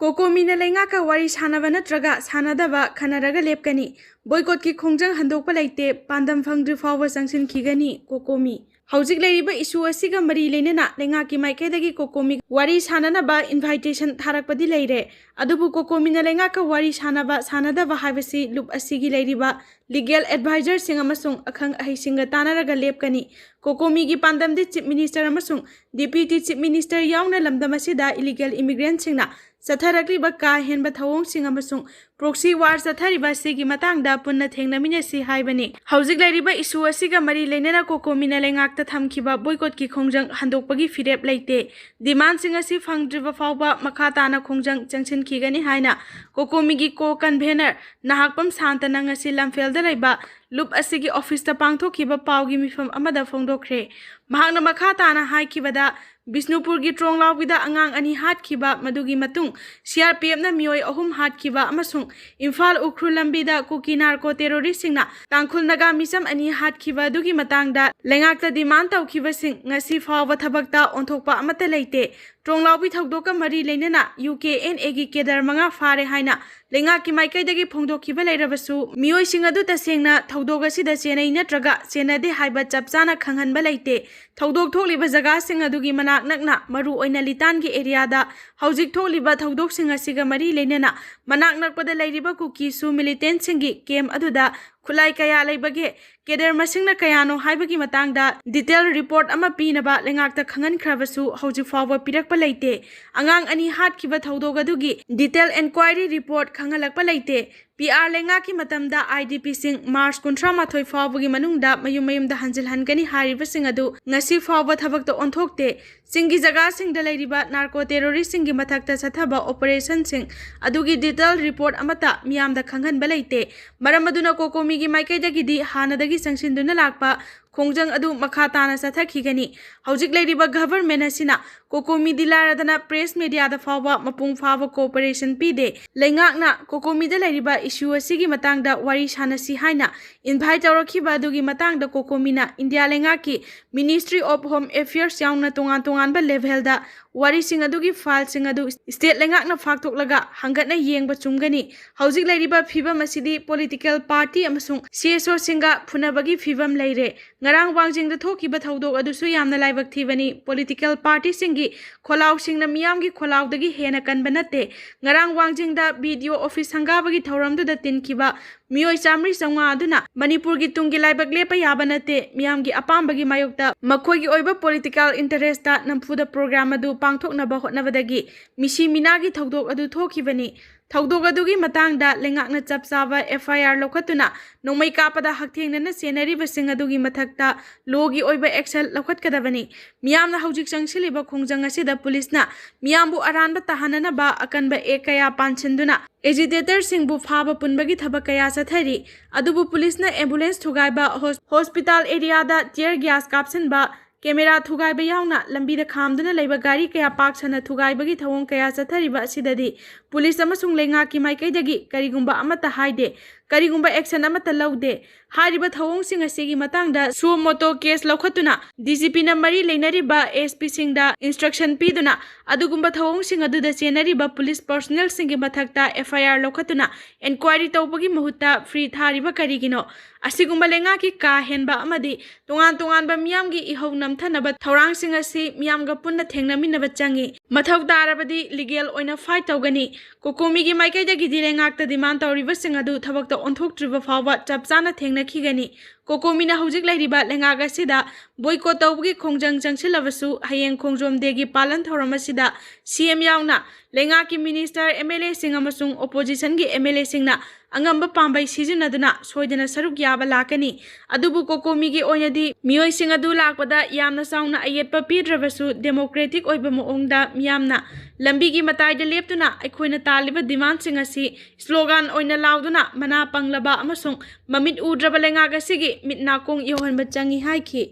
ꯀꯣꯀꯣꯃꯤꯅ ꯂꯩꯉꯥꯛꯀ ꯋꯥꯔꯤ ꯁꯥꯟꯅꯕ ꯅꯠꯇ꯭ꯔꯒ ꯁꯥꯟꯅꯗꯕ ꯈꯟꯅꯔꯒ ꯂꯦꯞꯀꯅꯤ꯫ ꯕꯣꯏꯀꯣꯠꯀꯤ ꯈꯣꯡꯖꯪ ꯍꯟꯗꯣꯛꯄ ꯂꯩꯇꯦ꯫ ꯄꯥꯟꯗꯝ ꯐꯪꯗ꯭ꯔꯤ ꯐꯥꯎꯕ ꯆꯪꯁꯤꯟꯈꯤꯒꯅꯤ꯫ ꯀꯣꯀꯣꯃꯤ꯫ ꯍꯧꯖꯤꯛ ꯂꯩꯔꯤꯕ issue ꯑꯁꯤꯒ ꯃꯔꯤ ꯂꯩꯅꯅ ꯂꯩꯉꯥꯛꯀꯤ ꯃꯥꯏꯀꯩꯗꯒꯤ ꯀꯣꯀꯣꯃꯤ ꯋꯥꯔꯤ ꯁꯥꯟꯅꯅꯕ invitation ꯊꯥꯔꯛꯄꯗꯤ ꯂꯩꯔꯦ꯫ ꯑꯗꯨꯕꯨ ꯀꯣꯀꯣꯃꯤꯅ ꯂꯩꯉꯥꯛꯀ ꯋꯥꯔꯤ ꯁꯥꯟꯅꯕ ꯁꯥꯟꯅꯗꯕ ꯍꯥꯏꯕꯁꯤ ꯂꯨꯞ ꯑꯁꯤꯒꯤ ꯂꯩꯔꯤꯕ legal advisorꯁꯤꯡ ꯑꯃꯁꯨꯡ ꯑꯈꯪ ꯑꯍꯩꯁꯤꯡꯒ ꯇꯥꯟꯅꯔꯒ ꯂꯦꯞꯀꯅꯤ꯫ ꯀꯣꯀꯣꯃꯤꯒꯤ ꯄꯥꯟꯗꯝꯗꯤ Chief Minister ꯑꯃꯁꯨꯡ Deputy Chief Minister ꯌꯥꯎꯅ ꯂꯝꯗꯝ ꯑꯁꯤꯗ illegal immigrantꯁꯤꯡꯅ ꯆꯠꯊꯔꯛꯂꯤꯕ ꯀꯥ ꯍꯦꯟꯕ ꯊꯧꯑꯣꯡꯁꯤꯡ ꯑꯃꯁꯨꯡ proxy war ꯆꯠꯊꯔꯤꯕ ꯑꯁꯤꯒꯤ ꯃꯇꯥꯡꯗ ꯄꯨꯟꯅ ꯊꯦꯡꯅꯃꯤꯟꯅꯁꯤ ꯍꯥꯏꯕꯅꯤ꯫ ꯍꯧꯖꯤꯛ ꯂꯩꯔꯤꯕ issue ꯑꯁꯤꯒ ꯃꯔꯤ ꯂꯩꯅꯅ ꯀꯣꯀꯣꯃꯤꯅ ꯂꯩꯉꯥꯛꯇ ꯊꯝꯈꯤꯕ boycottꯀꯤ ꯈꯣꯡꯖꯪ ꯍꯟꯗꯣꯛꯄꯒꯤ ꯐꯤꯔꯦꯞ ꯂꯩꯇꯦ꯫ Demandꯁꯤꯡ ꯑꯁꯤ ꯐꯪꯗ꯭ꯔꯤꯕ ꯐꯥꯎꯕ ꯃꯈꯥ ꯇꯥꯅ ꯈꯣꯡꯖꯪ ꯆꯪꯁꯤꯟꯈꯤꯒꯅꯤ ꯍꯥꯏꯅ ꯀꯣꯀꯣꯃꯤꯒꯤ co-convenor ꯅꯍꯥꯛꯄꯝ ꯁꯥꯟꯇꯅ ꯉꯁꯤ ꯂꯝꯐꯦꯜꯗ ꯂꯩꯕ ꯂꯨꯞ ꯑꯁꯤꯒꯤ officeꯇ ꯄꯥꯡꯊꯣꯛꯈꯤꯕ ꯄꯥꯎꯒꯤ ꯃꯤꯐꯝ ꯑꯃꯗ ꯐꯣꯡꯗꯣꯛꯈ꯭ꯔꯦ꯫ ꯃꯍꯥꯛꯅ ꯃꯈꯥ ꯇꯥꯅ ꯍꯥꯏꯈꯤꯕꯗ, ꯕꯤꯁꯅꯨꯄꯨꯔꯒꯤ ꯇ꯭ꯔꯣꯡꯂꯥꯎꯕꯤꯗ ꯑꯉꯥꯡ ꯑꯅꯤ ꯍꯥꯠꯈꯤꯕ, ꯃꯗꯨꯒꯤ ꯃꯇꯨꯡ CRPFꯅ ꯃꯤꯑꯣꯏ ꯑꯍꯨꯝ ꯍꯥꯠꯈꯤꯕ ꯑꯃꯁꯨꯡ ꯏꯝꯐꯥꯜ ꯎꯈ꯭ꯔꯨꯜ ꯂꯝꯕꯤꯗ ꯀꯨꯀꯤ narco terroristꯁꯤꯡꯅ ꯇꯥꯡꯈꯨꯜ ꯅꯥꯒꯥ ꯃꯤꯆꯝ ꯑꯅꯤ ꯍꯥꯠꯈꯤꯕ ꯑꯗꯨꯒꯤ ꯃꯇꯥꯡꯗ ꯂꯩꯉꯥꯛꯇ demand ꯇꯧꯈꯤꯕꯁꯤꯡ ꯉꯁꯤ ꯐꯥꯎꯕ ꯊꯕꯛꯇ ꯑꯣꯟꯊꯣꯛꯄ ꯑꯃꯠꯇ ꯂꯩꯇꯦ꯫ ꯇ꯭ꯔꯣꯡꯂꯥꯎꯕꯤ ꯊꯧꯗꯣꯛꯀ ꯃꯔꯤ ꯂꯩꯅꯅ UKNAꯒꯤ cadre ꯃꯉꯥ ꯐꯥꯔꯦ ꯍꯥꯏꯅ ꯂꯩꯉꯥꯛꯀꯤ ꯃꯥꯏꯀꯩꯗꯒꯤ ꯐꯣꯡꯗꯣꯛꯈꯤꯕ ꯂꯩꯔꯕꯁꯨ, ꯃꯤꯑꯣꯏꯁꯤꯡ ꯑꯗꯨ ꯇꯁꯦꯡꯅ ꯊꯧꯗꯣꯛ ꯑꯁꯤꯗ ꯆꯦꯟꯅꯩ ꯅꯠꯇ꯭ꯔꯒ ꯆꯦꯟꯅꯗꯦ ꯍꯥꯏꯕ ꯆꯞ ꯆꯥꯅ ꯈꯪꯍꯟꯕ ꯂꯩꯇꯦ꯫ ꯊꯧꯗꯣꯛ ꯊꯣꯛꯂꯤꯕ ꯖꯒꯥꯁꯤꯡ ꯑꯗꯨꯒꯤ ꯃꯅꯥꯛ ꯅꯛꯅ, ꯃꯔꯨꯑꯣꯏꯅ ꯂꯤꯇꯥꯟꯒꯤ areaꯗ ꯍꯧꯖꯤꯛ ꯊꯣꯛꯂꯤꯕ ꯊꯧꯗꯣꯛꯁꯤꯡ ꯑꯁꯤꯒ ꯃꯔꯤ ꯂꯩꯅꯅ ꯃꯅꯥꯛ ꯅꯛꯄꯗ ꯂꯩꯔꯤꯕ ꯀꯨꯀꯤꯁꯨ militantꯁꯤꯡꯒꯤ camp ꯑꯗꯨꯗ ꯈꯨꯠꯂꯥꯏ ꯀꯌꯥ ꯂꯩꯕꯒꯦ, cadre ꯃꯁꯤꯡꯅ ꯀꯌꯥꯅꯣ ꯍꯥꯏꯕꯒꯤ ꯃꯇꯥꯡꯗ detail report ꯑꯃ ꯄꯤꯅꯕ ꯂꯩꯉꯥꯛꯇ ꯈꯪꯍꯟꯈ꯭ꯔꯕꯁꯨ ꯍꯧꯖꯤꯛ ꯐꯥꯎꯕ ꯄꯤꯔꯛꯄ ꯂꯩꯇꯦ꯫ ꯑꯉꯥꯡ ꯑꯅꯤ ꯍꯥꯠꯈꯤꯕ ꯊꯧꯗꯣꯛ ꯑꯗꯨꯒꯤ detail enquiry report ꯈꯪꯍꯜꯂꯛꯄ ꯂꯩꯇꯦ꯫ PR ꯂꯩꯉꯥꯛꯀꯤ ꯃꯇꯝꯗ IDPꯁꯤꯡ March ꯀꯨꯟꯊ꯭ꯔꯥ ꯃꯥꯊꯣꯏ ꯐꯥꯎꯕꯒꯤ ꯃꯅꯨꯡꯗ ꯃꯌꯨꯝ ꯃꯌꯨꯝꯗ ꯍꯟꯖꯤꯜꯍꯟꯒꯅꯤ ꯍꯥꯏꯔꯤꯕꯁꯤꯡ ꯑꯗꯨ ꯉꯁꯤ ꯐꯥꯎꯕ ꯊꯕꯛꯇ ꯑꯣꯟꯊꯣꯛꯇꯦ꯫ ꯆꯤꯡꯒꯤ ꯖꯒꯥꯁꯤꯡꯗ ꯂꯩꯔꯤꯕ narco terroristꯁꯤꯡꯒꯤ ꯃꯊꯛꯇ ꯆꯠꯊꯕ operationꯁꯤꯡ ꯑꯗꯨꯒꯤ detail report ꯑꯃꯠꯇ ꯃꯤꯌꯥꯝꯗ ꯈꯪꯍꯟꯕ ꯂꯩꯇꯦ꯫ ꯃꯔꯝ ꯑꯗꯨꯅ ꯀꯣꯀꯣꯃꯤꯒꯤ ꯃꯥꯏꯀꯩꯗꯒꯤꯗꯤ ꯍꯥꯟꯅꯗꯒꯤ ꯆꯪꯁꯤꯟꯗꯨꯅ ꯂꯥꯛꯄ ꯈꯣꯡꯖꯪ ꯑꯗꯨ ꯃꯈꯥ ꯇꯥꯅ ꯆꯠꯊꯈꯤꯒꯅꯤ꯫ ꯍꯧꯖꯤꯛ ꯂꯩꯔꯤꯕ government ꯑꯁꯤꯅ ꯀꯣꯀꯣꯃꯤꯗꯤ ꯂꯥꯏꯔꯗꯅ press mediaꯗ ꯐꯥꯎꯕ ꯃꯄꯨꯡ ꯐꯥꯕ cooperation ꯄꯤꯗꯦ꯫ ꯂꯩꯉꯥꯛꯅ ꯀꯣꯀꯣꯃꯤꯗ ꯂꯩꯔꯤꯕ issue ꯑꯁꯤꯒꯤ ꯃꯇꯥꯡꯗ ꯋꯥꯔꯤ ꯁꯥꯟꯅꯁꯤ ꯍꯥꯏꯅ invite ꯇꯧꯔꯛꯈꯤꯕ ꯑꯗꯨꯒꯤ ꯃꯇꯥꯡꯗ ꯀꯣꯀꯣꯃꯤꯅ ꯏꯟꯗꯤꯌꯥ ꯂꯩꯉꯥꯛꯀꯤ Ministry of Home Affairs ꯌꯥꯎꯅ ꯇꯣꯉꯥꯟ ꯇꯣꯉꯥꯟꯕ levelꯗ ꯋꯥꯔꯤꯁꯤꯡ ꯑꯗꯨꯒꯤ ꯐꯥꯏꯜꯁꯤꯡ ꯑꯗꯨ ꯁ꯭ꯇꯦꯠ ꯂꯩꯉꯥꯛꯅ ꯐꯥꯛꯇꯣꯛꯂꯒ ꯍꯪꯒꯠꯅ ꯌꯦꯡꯕ ꯆꯨꯝꯒꯅꯤ꯫ ꯍꯧꯖꯤꯛ ꯂꯩꯔꯤꯕ ꯐꯤꯕꯝ ꯑꯁꯤꯗꯤ ꯄꯣꯂꯤꯇꯤꯀꯦꯜ ꯄꯥꯔꯇꯤ ꯑꯃꯁꯨꯡ ꯁꯤ ꯑꯦꯁ ꯑꯣꯁꯤꯡꯒ ꯐꯨꯅꯕꯒꯤ ꯐꯤꯕꯝ ꯂꯩꯔꯦ꯫ ꯉꯔꯥꯡ ꯋꯥꯡꯖꯤꯡꯗ ꯊꯣꯛꯈꯤꯕ ꯊꯧꯗꯣꯛ ꯑꯗꯨꯁꯨ ꯌꯥꯝꯅ ꯂꯥꯏꯕꯛ ꯊꯤꯕꯅꯤ꯫ ꯄꯣꯂꯤꯇꯤꯀꯦꯜ ꯄꯥꯔꯇꯤꯁꯤꯡꯒꯤ ꯈꯣꯜꯂꯥꯎꯁꯤꯡꯅ ꯃꯤꯌꯥꯝꯒꯤ ꯈꯣꯜꯂꯥꯎꯗꯒꯤ ꯍꯦꯟꯅ ꯀꯟꯕ ꯅꯠꯇꯦ꯫ ꯉꯔꯥꯡ ꯋꯥꯡꯖꯤꯡꯗ ꯕꯤ ꯗꯤ ꯑꯣ ꯑꯣꯐꯤꯁ ꯁꯪꯒꯥꯕꯒꯤ ꯊꯧꯔꯝꯗꯨꯗ ꯇꯤꯟꯈꯤꯕ ꯃꯤꯑꯣꯏ ꯆꯥꯃꯔꯤ ꯆꯥꯝꯃꯉꯥ ꯑꯗꯨꯅ ꯃꯅꯤꯄꯨꯔꯒꯤ ꯇꯨꯡꯒꯤ ꯂꯥꯏꯕꯛ ꯂꯦꯞꯄ ꯌꯥꯕ ꯅꯠꯇꯦ꯫ ꯃꯤꯌꯥꯝꯒꯤ ꯑꯄꯥꯝꯕꯒꯤ ꯃꯥꯌꯣꯛꯇ ꯃꯈꯣꯏꯒꯤ ꯑꯣꯏꯕ ꯄꯣꯂꯤꯇꯤꯀꯦꯜ ꯏꯟꯇꯔꯦꯁꯇ ꯅꯝꯐꯨꯗ ꯄ꯭ꯔꯣꯒ꯭ꯔꯥꯝ ꯑꯗꯨ ꯄꯥꯡꯊꯣꯛꯅꯕ ꯍꯣꯠꯅꯕꯗꯒꯤ ꯃꯤꯁꯤ ꯃꯤꯅꯥꯒꯤ ꯊꯧꯗꯣꯛ ꯑꯗꯨ ꯊꯣꯛꯈꯤꯕꯅꯤ꯫ ꯊꯧꯗꯣꯛ ꯑꯗꯨꯒꯤ ꯃꯇꯥꯡꯗ ꯂꯩꯉꯥꯛꯅ ꯆꯞ ꯆꯥꯕ ꯑꯦꯐ ꯑꯥꯏ ꯑꯥꯔ ꯂꯧꯈꯠꯇꯨꯅ ꯅꯣꯡꯃꯩ ꯀꯥꯞꯄꯗ ꯍꯛꯊꯦꯡꯅꯅ ꯆꯦꯟꯅꯔꯤꯕꯁꯤꯡ ꯑꯗꯨꯒꯤ ꯃꯊꯛꯇ ꯂꯣꯒꯤ ꯑꯣꯏꯕ ꯑꯦꯛꯁꯟ ꯂꯧꯈꯠꯀꯗꯕꯅꯤ꯫ ꯃꯤꯌꯥꯝꯅ ꯍꯧꯖꯤꯛ ꯆꯪꯁꯤꯜꯂꯤꯕ ꯈꯣꯡꯖꯪ ꯑꯁꯤꯗ ꯄꯨꯂꯤꯁꯅ ꯃꯤꯌꯥꯝꯕꯨ ꯑꯔꯥꯟꯕ ꯇꯥꯍꯟꯅꯅꯕ ꯑꯀꯟꯕ ꯑꯦꯛ ꯀꯌꯥ ꯄꯥꯟꯁꯤꯟꯗꯨꯅ ꯑꯦꯖꯤꯇꯦꯇꯔꯁꯤꯡꯕꯨ ꯐꯥꯕ ꯄꯨꯟꯕꯒꯤ ꯊꯕꯛ ꯀꯌꯥ ꯆꯠꯊꯔꯤ꯫ ꯑꯗꯨꯕꯨ ꯄꯨꯂꯤꯁꯅ ꯑꯦꯝꯕꯨꯂꯦꯟꯁ ꯊꯨꯒꯥꯏꯕ, ꯍꯣꯁ-, ꯍꯣꯁꯄꯤꯇꯥꯜ ꯑꯦꯔꯤꯌꯥꯗ ꯇꯤꯌꯔ ꯒ꯭ꯌꯥꯁ ꯀꯥꯞꯁꯤꯟꯕ, ꯀꯦꯃꯦꯔꯥ ꯊꯨꯒꯥꯏꯕ ꯌꯥꯎꯅ ꯂꯝꯕꯤꯗ ꯈꯥꯝꯗꯨꯅ ꯂꯩꯕ ꯒꯥꯔꯤ ꯀꯌꯥ ꯄꯥꯛ ꯁꯟꯅ ꯊꯨꯒꯥꯏꯕꯒꯤ ꯊꯧꯑꯣꯡ ꯀꯌꯥ ꯆꯠꯊꯔꯤꯕ ꯑꯁꯤꯗꯗꯤ ꯄꯨꯂꯤꯁ ꯑꯃꯁꯨꯡ ꯂꯩꯉꯥꯛꯀꯤ ꯃꯥꯏꯀꯩꯗꯒꯤ ꯀꯔꯤꯒꯨꯝꯕ ꯑꯃꯠꯇ ꯍꯥꯏꯗꯦ, ꯀꯔꯤꯒꯨꯝꯕ ꯑꯦꯛꯁꯟ ꯑꯃꯠꯇ ꯂꯧꯗꯦ꯫ ꯍꯥꯏꯔꯤꯕ ꯊꯧꯑꯣꯡꯁꯤꯡ ꯑꯁꯤꯒꯤ ꯃꯇꯥꯡꯗ ꯁꯨꯑꯣ ꯃꯣꯇꯣ ꯀꯦꯁ ꯂꯧꯈꯠꯇꯨꯅ ꯗꯤ ꯖꯤ ꯄꯤꯅ ꯃꯔꯤ ꯂꯩꯅꯔꯤꯕ ꯑꯦꯁ ꯄꯤꯁꯤꯡꯗ ꯏꯟꯁꯇ꯭ꯔꯛꯁꯟ ꯄꯤꯗꯨꯅ ꯑꯗꯨꯒꯨꯝꯕ ꯊꯧꯑꯣꯡꯁꯤꯡ ꯑꯗꯨꯗ ꯆꯦꯟꯅꯔꯤꯕ ꯄꯨꯂꯤꯁ ꯄꯔꯁꯣꯅꯦꯜꯁꯤꯡꯒꯤ ꯃꯊꯛꯇ ꯑꯦꯐ ꯑꯥꯏ ꯑꯥꯔ ꯂꯧꯈꯠꯇꯨꯅ ꯏꯟꯀ꯭ꯋꯥꯏꯔꯤ ꯇꯧꯕꯒꯤ ꯃꯍꯨꯠꯇ ꯐ꯭ꯔꯤ ꯊꯥꯔꯤꯕ ꯀꯔꯤꯒꯤꯅꯣ? ꯑꯁꯤꯒꯨꯝꯕ ꯂꯩꯉꯥꯛꯀꯤ ꯀꯥ ꯍꯦꯟꯕ ꯑꯃꯗꯤ ꯇꯣꯉꯥꯟ ꯇꯣꯉꯥꯟꯕ ꯃꯤꯌꯥꯝꯒꯤ ꯏꯍꯧ ꯅꯝꯊꯅꯕ ꯊꯧꯔꯥꯡꯁꯤꯡ ꯑꯁꯤ ꯃꯤꯌꯥꯝꯒ ꯄꯨꯟꯅ ꯊꯦꯡꯅꯃꯤꯟꯅꯕ ꯆꯪꯏ꯫ ꯃꯊꯧ ꯇꯥꯔꯕꯗꯤ ꯂꯤꯒꯦꯜ ꯑꯣꯏꯅ ꯐꯥꯏꯠ ꯇꯧꯒꯅꯤ꯫ ꯀꯣꯀꯣꯃꯤꯒꯤ ꯃꯥꯏꯀꯩꯗꯒꯤꯗꯤ ꯂꯩꯉꯥꯛꯇ ꯗꯤꯃꯥꯟ ꯇꯧꯔꯤꯕꯁꯤꯡ ꯑꯗꯨ ꯊꯕꯛꯇ ꯑꯣꯟꯊꯣꯛꯇ꯭ꯔꯤꯕ ꯐꯥꯎꯕ ꯆꯞ ꯆꯥꯅ ꯊꯦꯡꯅꯈꯤꯒꯅꯤ꯫ ꯀꯣꯀꯣꯃꯤꯅ ꯍꯧꯖꯤꯛ ꯂꯩꯔꯤꯕ ꯂꯩꯉꯥꯛ ꯑꯁꯤꯗ ꯕꯣꯏꯀꯣꯠ ꯇꯧꯕꯒꯤ ꯈꯣꯡꯖꯪ ꯆꯪꯁꯤꯜꯂꯕꯁꯨ, ꯍꯌꯦꯡ ꯈꯣꯡꯖꯣꯝ ꯗꯦꯒꯤ ꯄꯥꯂꯟ ꯊꯧꯔꯝ ꯑꯁꯤꯗ ꯁꯤ ꯑꯦꯝ ꯌꯥꯎꯅ ꯂꯩꯉꯥꯛꯀꯤ ꯃꯤꯅꯤꯁꯇꯔ, ꯑꯦꯝ ꯑꯦꯜ ꯑꯦꯁꯤꯡ ꯑꯃꯁꯨꯡ ꯑꯣꯄꯣꯖꯤꯁꯟꯒꯤ ꯑꯦꯝ ꯑꯦꯜ ꯑꯦꯁꯤꯡꯅ ꯑꯉꯝꯕ ꯄꯥꯝꯕꯩ ꯁꯤꯖꯤꯟꯅꯗꯨꯅ ꯁꯣꯏꯗꯅ ꯁꯔꯨꯛ ꯌꯥꯕ ꯂꯥꯛꯀꯅꯤ꯫ ꯑꯗꯨꯕꯨ ꯀꯣꯀꯣꯃꯤꯒꯤ ꯑꯣꯏꯅꯗꯤ ꯃꯤꯑꯣꯏꯁꯤꯡ ꯑꯗꯨ ꯂꯥꯛꯄꯗ ꯌꯥꯝꯅ ꯆꯥꯎꯅ ꯑꯌꯦꯠꯄ ꯄꯤꯗ꯭ꯔꯕꯁꯨ, ꯗꯦꯃꯣꯀ꯭ꯔꯦꯇꯤꯛ ꯑꯣꯏꯕ ꯃꯑꯣꯡꯗ ꯃꯤꯌꯥꯝꯅ ꯂꯝꯕꯤꯒꯤ ꯃꯇꯥꯏꯗ ꯂꯦꯞꯇꯨꯅ ꯑꯩꯈꯣꯏꯅ ꯇꯥꯜꯂꯤꯕ ꯗꯤꯃꯥꯟꯁꯤꯡ ꯑꯁꯤ ꯁ꯭ꯂꯣꯒꯥꯟ ꯑꯣꯏꯅ ꯂꯥꯎꯗꯨꯅ ꯃꯅꯥ ꯄꯪꯂꯕ ꯑꯃꯁꯨꯡ ꯃꯃꯤꯠ ꯎꯗ꯭ꯔꯕ ꯂꯩꯉꯥꯛ ꯑꯁꯤꯒꯤ ꯃꯤꯠ ꯅꯥꯀꯣꯡ ꯌꯧꯍꯟꯕ ꯆꯪꯏ ꯍꯥꯏꯈꯤ꯫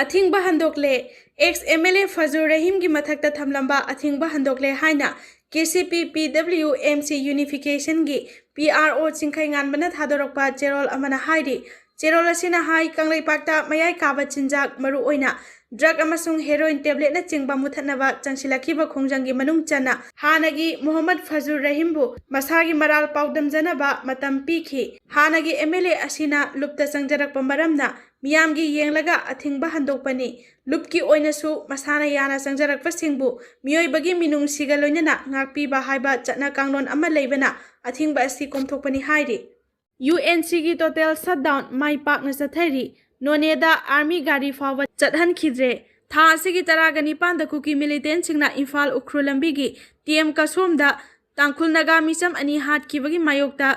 ꯑꯊꯤꯡꯕ ꯍꯟꯗꯣꯛꯂꯦ꯫ ꯑꯦꯛꯁ ꯑꯦꯝ ꯑꯦꯜ ꯑꯦ ꯐꯖꯨꯔ ꯔꯍꯤꯝꯒꯤ ꯃꯊꯛꯇ ꯊꯝꯂꯝꯕ ꯑꯊꯤꯡꯕ ꯍꯟꯗꯣꯛꯂꯦ ꯍꯥꯏꯅ ꯀꯦ ꯁꯤ ꯄꯤ ꯄꯤ W M C ꯌꯨꯅꯤꯐꯤꯀꯦꯁꯟꯒꯤ P R ꯑꯣ ꯆꯤꯡꯈꯩꯉꯥꯟꯕꯅ ꯊꯥꯗꯣꯔꯛꯄ ꯆꯦꯔꯣꯜ ꯑꯃꯅ ꯍꯥꯏꯔꯤ꯫ ꯆꯦꯔꯣꯜ ꯑꯁꯤꯅ ꯍꯥꯏ, ꯀꯪꯂꯩꯄꯥꯛꯇ ꯃꯌꯥꯏ ꯀꯥꯕ ꯆꯤꯟꯖꯥꯛ, ꯃꯔꯨꯑꯣꯏꯅ ꯗ꯭ꯔꯒ ꯑꯃꯁꯨꯡ ꯍꯦꯔꯣꯏꯟ ꯇꯦꯕ꯭ꯂꯦꯠꯅꯆꯤꯡꯕ ꯃꯨꯊꯠꯅꯕ ꯆꯪꯁꯤꯜꯂꯛꯈꯤꯕ ꯈꯣꯡꯖꯪꯒꯤ ꯃꯅꯨꯡ ꯆꯟꯅ ꯍꯥꯟꯅꯒꯤ ꯃꯣꯍꯝꯃꯗ ꯐꯖꯨꯔ ꯔꯍꯤꯝꯕꯨ ꯃꯁꯥꯒꯤ ꯃꯔꯥꯜ ꯄꯥꯎꯗꯝꯖꯅꯕ ꯃꯇꯝ ꯄꯤꯈꯤ꯫ ꯍꯥꯟꯅꯒꯤ ꯑꯦꯝ ꯑꯦꯜ ꯑꯦ ꯑꯁꯤꯅ ꯂꯨꯞꯇ ꯆꯪꯖꯔꯛꯄ ꯃꯔꯝꯅ ꯃꯤꯌꯥꯝꯒꯤ ꯌꯦꯡꯂꯒ ꯑꯊꯤꯡꯕ ꯍꯟꯗꯣꯛꯄꯅꯤ꯫ ꯂꯨꯞꯀꯤ ꯑꯣꯏꯅꯁꯨ ꯃꯁꯥꯅ ꯌꯥꯅ ꯆꯪꯖꯔꯛꯄꯁꯤꯡꯕꯨ ꯃꯤꯑꯣꯏꯕꯒꯤ ꯃꯤꯅꯨꯡꯁꯤꯒ ꯂꯣꯏꯅꯅ ꯉꯥꯛꯄꯤꯕ ꯍꯥꯏꯕ ꯆꯠꯅ ꯀꯥꯡꯂꯣꯟ ꯑꯃ ꯂꯩꯕꯅ ꯑꯊꯤꯡꯕ ꯑꯁꯤ ꯀꯣꯝꯊꯣꯛꯄꯅꯤ ꯍꯥꯏꯔꯤ꯫ ꯌꯨ ꯑꯦꯟ ꯁꯤꯒꯤ ꯇꯣꯇꯦꯜ ꯁꯠꯗꯥꯎꯟ ꯃꯥꯏ ꯄꯥꯛꯅ ꯆꯠꯊꯔꯤ꯫ ꯅꯣꯅꯦꯗ ꯑꯥꯔꯃꯤ ꯒꯥꯔꯤ ꯐꯥꯎꯕ ꯆꯠꯍꯟꯈꯤꯗ꯭ꯔꯦ꯫ ꯊꯥ ꯑꯁꯤꯒꯤ ꯇꯔꯥꯒ ꯅꯤꯄꯥꯟꯗ ꯀꯨꯀꯤ ꯃꯤꯂꯤꯇꯦꯟꯁꯤꯡꯅ ꯏꯝꯐꯥꯜ ꯎꯈ꯭ꯔꯨꯜ ꯂꯝꯕꯤꯒꯤ ꯇꯤ ꯑꯦꯝ ꯀꯁꯣꯝꯗ ꯇꯥꯡꯈꯨꯜ ꯅꯥꯒꯥ ꯃꯤꯆꯝ ꯑꯅꯤ ꯍꯥꯠꯈꯤꯕꯒꯤ ꯃꯥꯌꯣꯛꯇ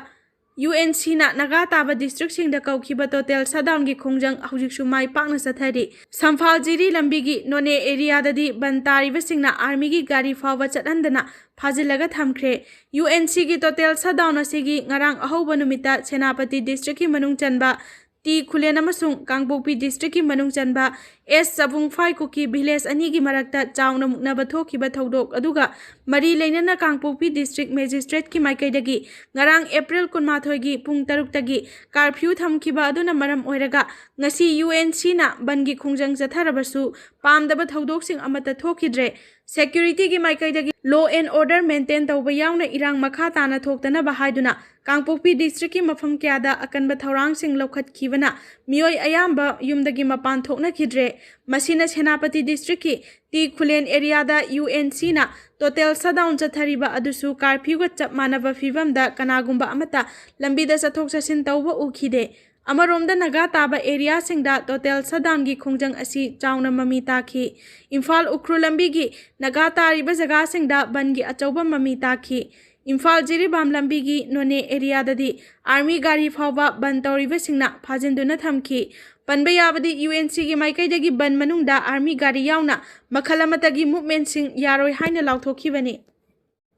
ꯌꯨ ꯑꯦꯟ ꯁꯤꯅ ꯅꯥꯒꯥ ꯇꯥꯕ ꯗꯤꯁꯇ꯭ꯔꯤꯛꯁꯤꯡꯗ ꯀꯧꯈꯤꯕ ꯇꯣꯇꯦꯜ ꯁꯠꯗꯥꯎꯟꯒꯤ ꯈꯣꯡꯖꯪ ꯍꯧꯖꯤꯛꯁꯨ ꯃꯥꯏ ꯄꯥꯛꯅ ꯆꯠꯊꯔꯤ꯫ ꯁꯝꯐꯥꯜ ꯖꯤꯔꯤ ꯂꯝꯕꯤꯒꯤ ꯅꯣꯅꯦ ꯑꯦꯔꯤꯌꯥꯗꯗꯤ ꯕꯟ ꯇꯥꯔꯤꯕꯁꯤꯡꯅ ꯑꯥꯔꯃꯤꯒꯤ ꯒꯥꯔꯤ ꯐꯥꯎꯕ ꯆꯠꯍꯟꯗꯅ ꯐꯥꯖꯤꯜꯂꯒ ꯊꯝꯈ꯭ꯔꯦ꯫ ꯌꯨ ꯑꯦꯟ ꯁꯤꯒꯤ ꯇꯣꯇꯦꯜ ꯁꯠꯗꯥꯎꯟ ꯑꯁꯤꯒꯤ ꯉꯔꯥꯡ ꯑꯍꯧꯕ ꯅꯨꯃꯤꯠꯇ ꯁꯦꯅꯥꯄꯇꯤ ꯗꯤꯁꯇ꯭ꯔꯤꯛꯀꯤ ꯃꯅꯨꯡ ꯆꯟꯕ ꯇꯤ ꯈꯨꯂꯦꯟ ꯑꯃꯁꯨꯡ ꯀꯥꯡꯄꯣꯛꯄꯤ ꯗꯤꯁꯇ꯭ꯔꯤꯛꯀꯤ ꯃꯅꯨꯡ ꯆꯟꯕ ꯑꯦꯁ ꯆꯕꯨꯡꯐꯥꯏ ꯀꯨꯀꯤ ꯚꯤꯂꯦꯖ ꯑꯅꯤꯒꯤ ꯃꯔꯛꯇ ꯆꯥꯎꯅ ꯃꯨꯛꯅꯕ ꯊꯣꯛꯈꯤꯕ ꯊꯧꯗꯣꯛ ꯑꯗꯨꯒ ꯃꯔꯤ ꯂꯩꯅꯅ ꯀꯥꯡꯄꯣꯛꯄꯤ ꯗꯤꯁꯇ꯭ꯔꯤꯛ ꯃꯦꯖꯤꯁꯇ꯭ꯔꯦꯠꯀꯤ ꯃꯥꯏꯀꯩꯗꯒꯤ ꯉꯔꯥꯡ ꯑꯦꯄ꯭ꯔꯤꯜ ꯀꯨꯟꯃꯥꯊꯣꯏꯒꯤ ꯄꯨꯡ ꯇꯔꯨꯛꯇꯒꯤ ꯀꯥꯔꯐ꯭ꯌꯨ ꯊꯝꯈꯤꯕ ꯑꯗꯨꯅ ꯃꯔꯝ ꯑꯣꯏꯔꯒ ꯉꯁꯤ ꯌꯨ ꯑꯦꯟ ꯁꯤꯅ ꯕꯟꯒꯤ ꯈꯣꯡꯖꯪ ꯆꯠꯊꯔꯕꯁꯨ ꯄꯥꯝꯗꯕ ꯊꯧꯗꯣꯛꯁꯤꯡ ꯑꯃꯠꯇ ꯊꯣꯛꯈꯤꯗ꯭ꯔꯦ꯫ ꯁꯦꯀ꯭ꯌꯨꯔꯤꯇꯤꯒꯤ ꯃꯥꯏꯀꯩꯗꯒꯤ ꯂꯣ ꯑꯦꯟ ꯑꯣꯔꯗꯔ ꯃꯦꯟꯇꯦꯟ ꯇꯧꯕ ꯌꯥꯎꯅ ꯏꯔꯥꯡ ꯃꯈꯥ ꯇꯥꯅ ꯊꯣꯛꯇꯅꯕ ꯍꯥꯏꯗꯨꯅ ꯀꯥꯡꯄꯣꯛꯄꯤ ꯗꯤꯁꯇ꯭ꯔꯤꯛꯀꯤ ꯃꯐꯝ ꯀꯌꯥꯗ ꯑꯀꯟꯕ ꯊꯧꯔꯥꯡꯁꯤꯡ ꯂꯧꯈꯠꯈꯤꯕꯅ ꯃꯤꯑꯣꯏ ꯑꯌꯥꯝꯕ ꯌꯨꯝꯗꯒꯤ ꯃꯄꯥꯟ ꯊꯣꯛꯅꯈꯤꯗ꯭ꯔꯦ꯫ ꯃꯁꯤꯅ ꯁꯦꯅꯥꯄꯇꯤ ꯗꯤꯁꯇ꯭ꯔꯤꯛꯀꯤ ꯇꯤ ꯈꯨꯂꯦꯟ ꯑꯦꯔꯤꯌꯥꯗ ꯌꯨ ꯑꯦꯟ ꯁꯤꯅ ꯇꯣꯇꯦꯜ ꯁꯠꯗꯥꯎꯟ ꯆꯠꯊꯔꯤꯕ ꯑꯗꯨꯁꯨ ꯀꯥꯔꯐ꯭ꯌꯨꯒ ꯆꯞ ꯃꯥꯟꯅꯕ ꯐꯤꯕꯝꯗ ꯀꯅꯥꯒꯨꯝꯕ ꯑꯃꯠꯇ ꯂꯝꯕꯤꯗ ꯆꯠꯊꯣꯛ ꯆꯠꯁꯤꯟ ꯇꯧꯕ ꯎꯈꯤꯗꯦ꯫ ꯑꯃꯔꯣꯝꯗ ꯅꯥꯒꯥ ꯇꯥꯕ ꯑꯦꯔꯤꯌꯥꯁꯤꯡꯗ ꯇꯣꯇꯦꯜ ꯁꯠꯗꯥꯎꯟꯒꯤ ꯈꯣꯡꯖꯪ ꯑꯁꯤ ꯆꯥꯎꯅ ꯃꯃꯤ ꯇꯥꯈꯤ꯫ ꯏꯝꯐꯥꯜ ꯎꯈ꯭ꯔꯨꯜ ꯂꯝꯕꯤꯒꯤ ꯅꯥꯒꯥ ꯇꯥꯔꯤꯕ ꯖꯒꯥꯁꯤꯡꯗ ꯕꯟꯒꯤ ꯑꯆꯧꯕ ꯃꯃꯤ ꯇꯥꯈꯤ꯫ ꯏꯝꯐꯥꯜ ꯖꯤꯔꯤꯕꯥꯝ ꯂꯝꯕꯤꯒꯤ ꯅꯣꯅꯦ ꯑꯦꯔꯤꯌꯥꯗꯗꯤ ꯑꯥꯔꯃꯤ ꯒꯥꯔꯤ ꯐꯥꯎꯕ ꯕꯟ ꯇꯧꯔꯤꯕꯁꯤꯡꯅ ꯐꯥꯖꯤꯟꯗꯨꯅ ꯊꯝꯈꯤ꯫ ꯄꯟꯕ ꯌꯥꯕꯗꯤ ꯌꯨ ꯑꯦꯟ ꯁꯤꯒꯤ ꯃꯥꯏꯀꯩꯗꯒꯤ ꯕꯟ ꯃꯅꯨꯡꯗ ꯑꯥꯔꯃꯤ ꯒꯥꯔꯤ ꯌꯥꯎꯅ ꯃꯈꯜ ꯑꯃꯠꯇꯒꯤ ꯃꯨꯞꯃꯦꯟꯁꯤꯡ ꯌꯥꯔꯣꯏ ꯍꯥꯏꯅ ꯂꯥꯎꯊꯣꯛꯈꯤꯕꯅꯤ꯫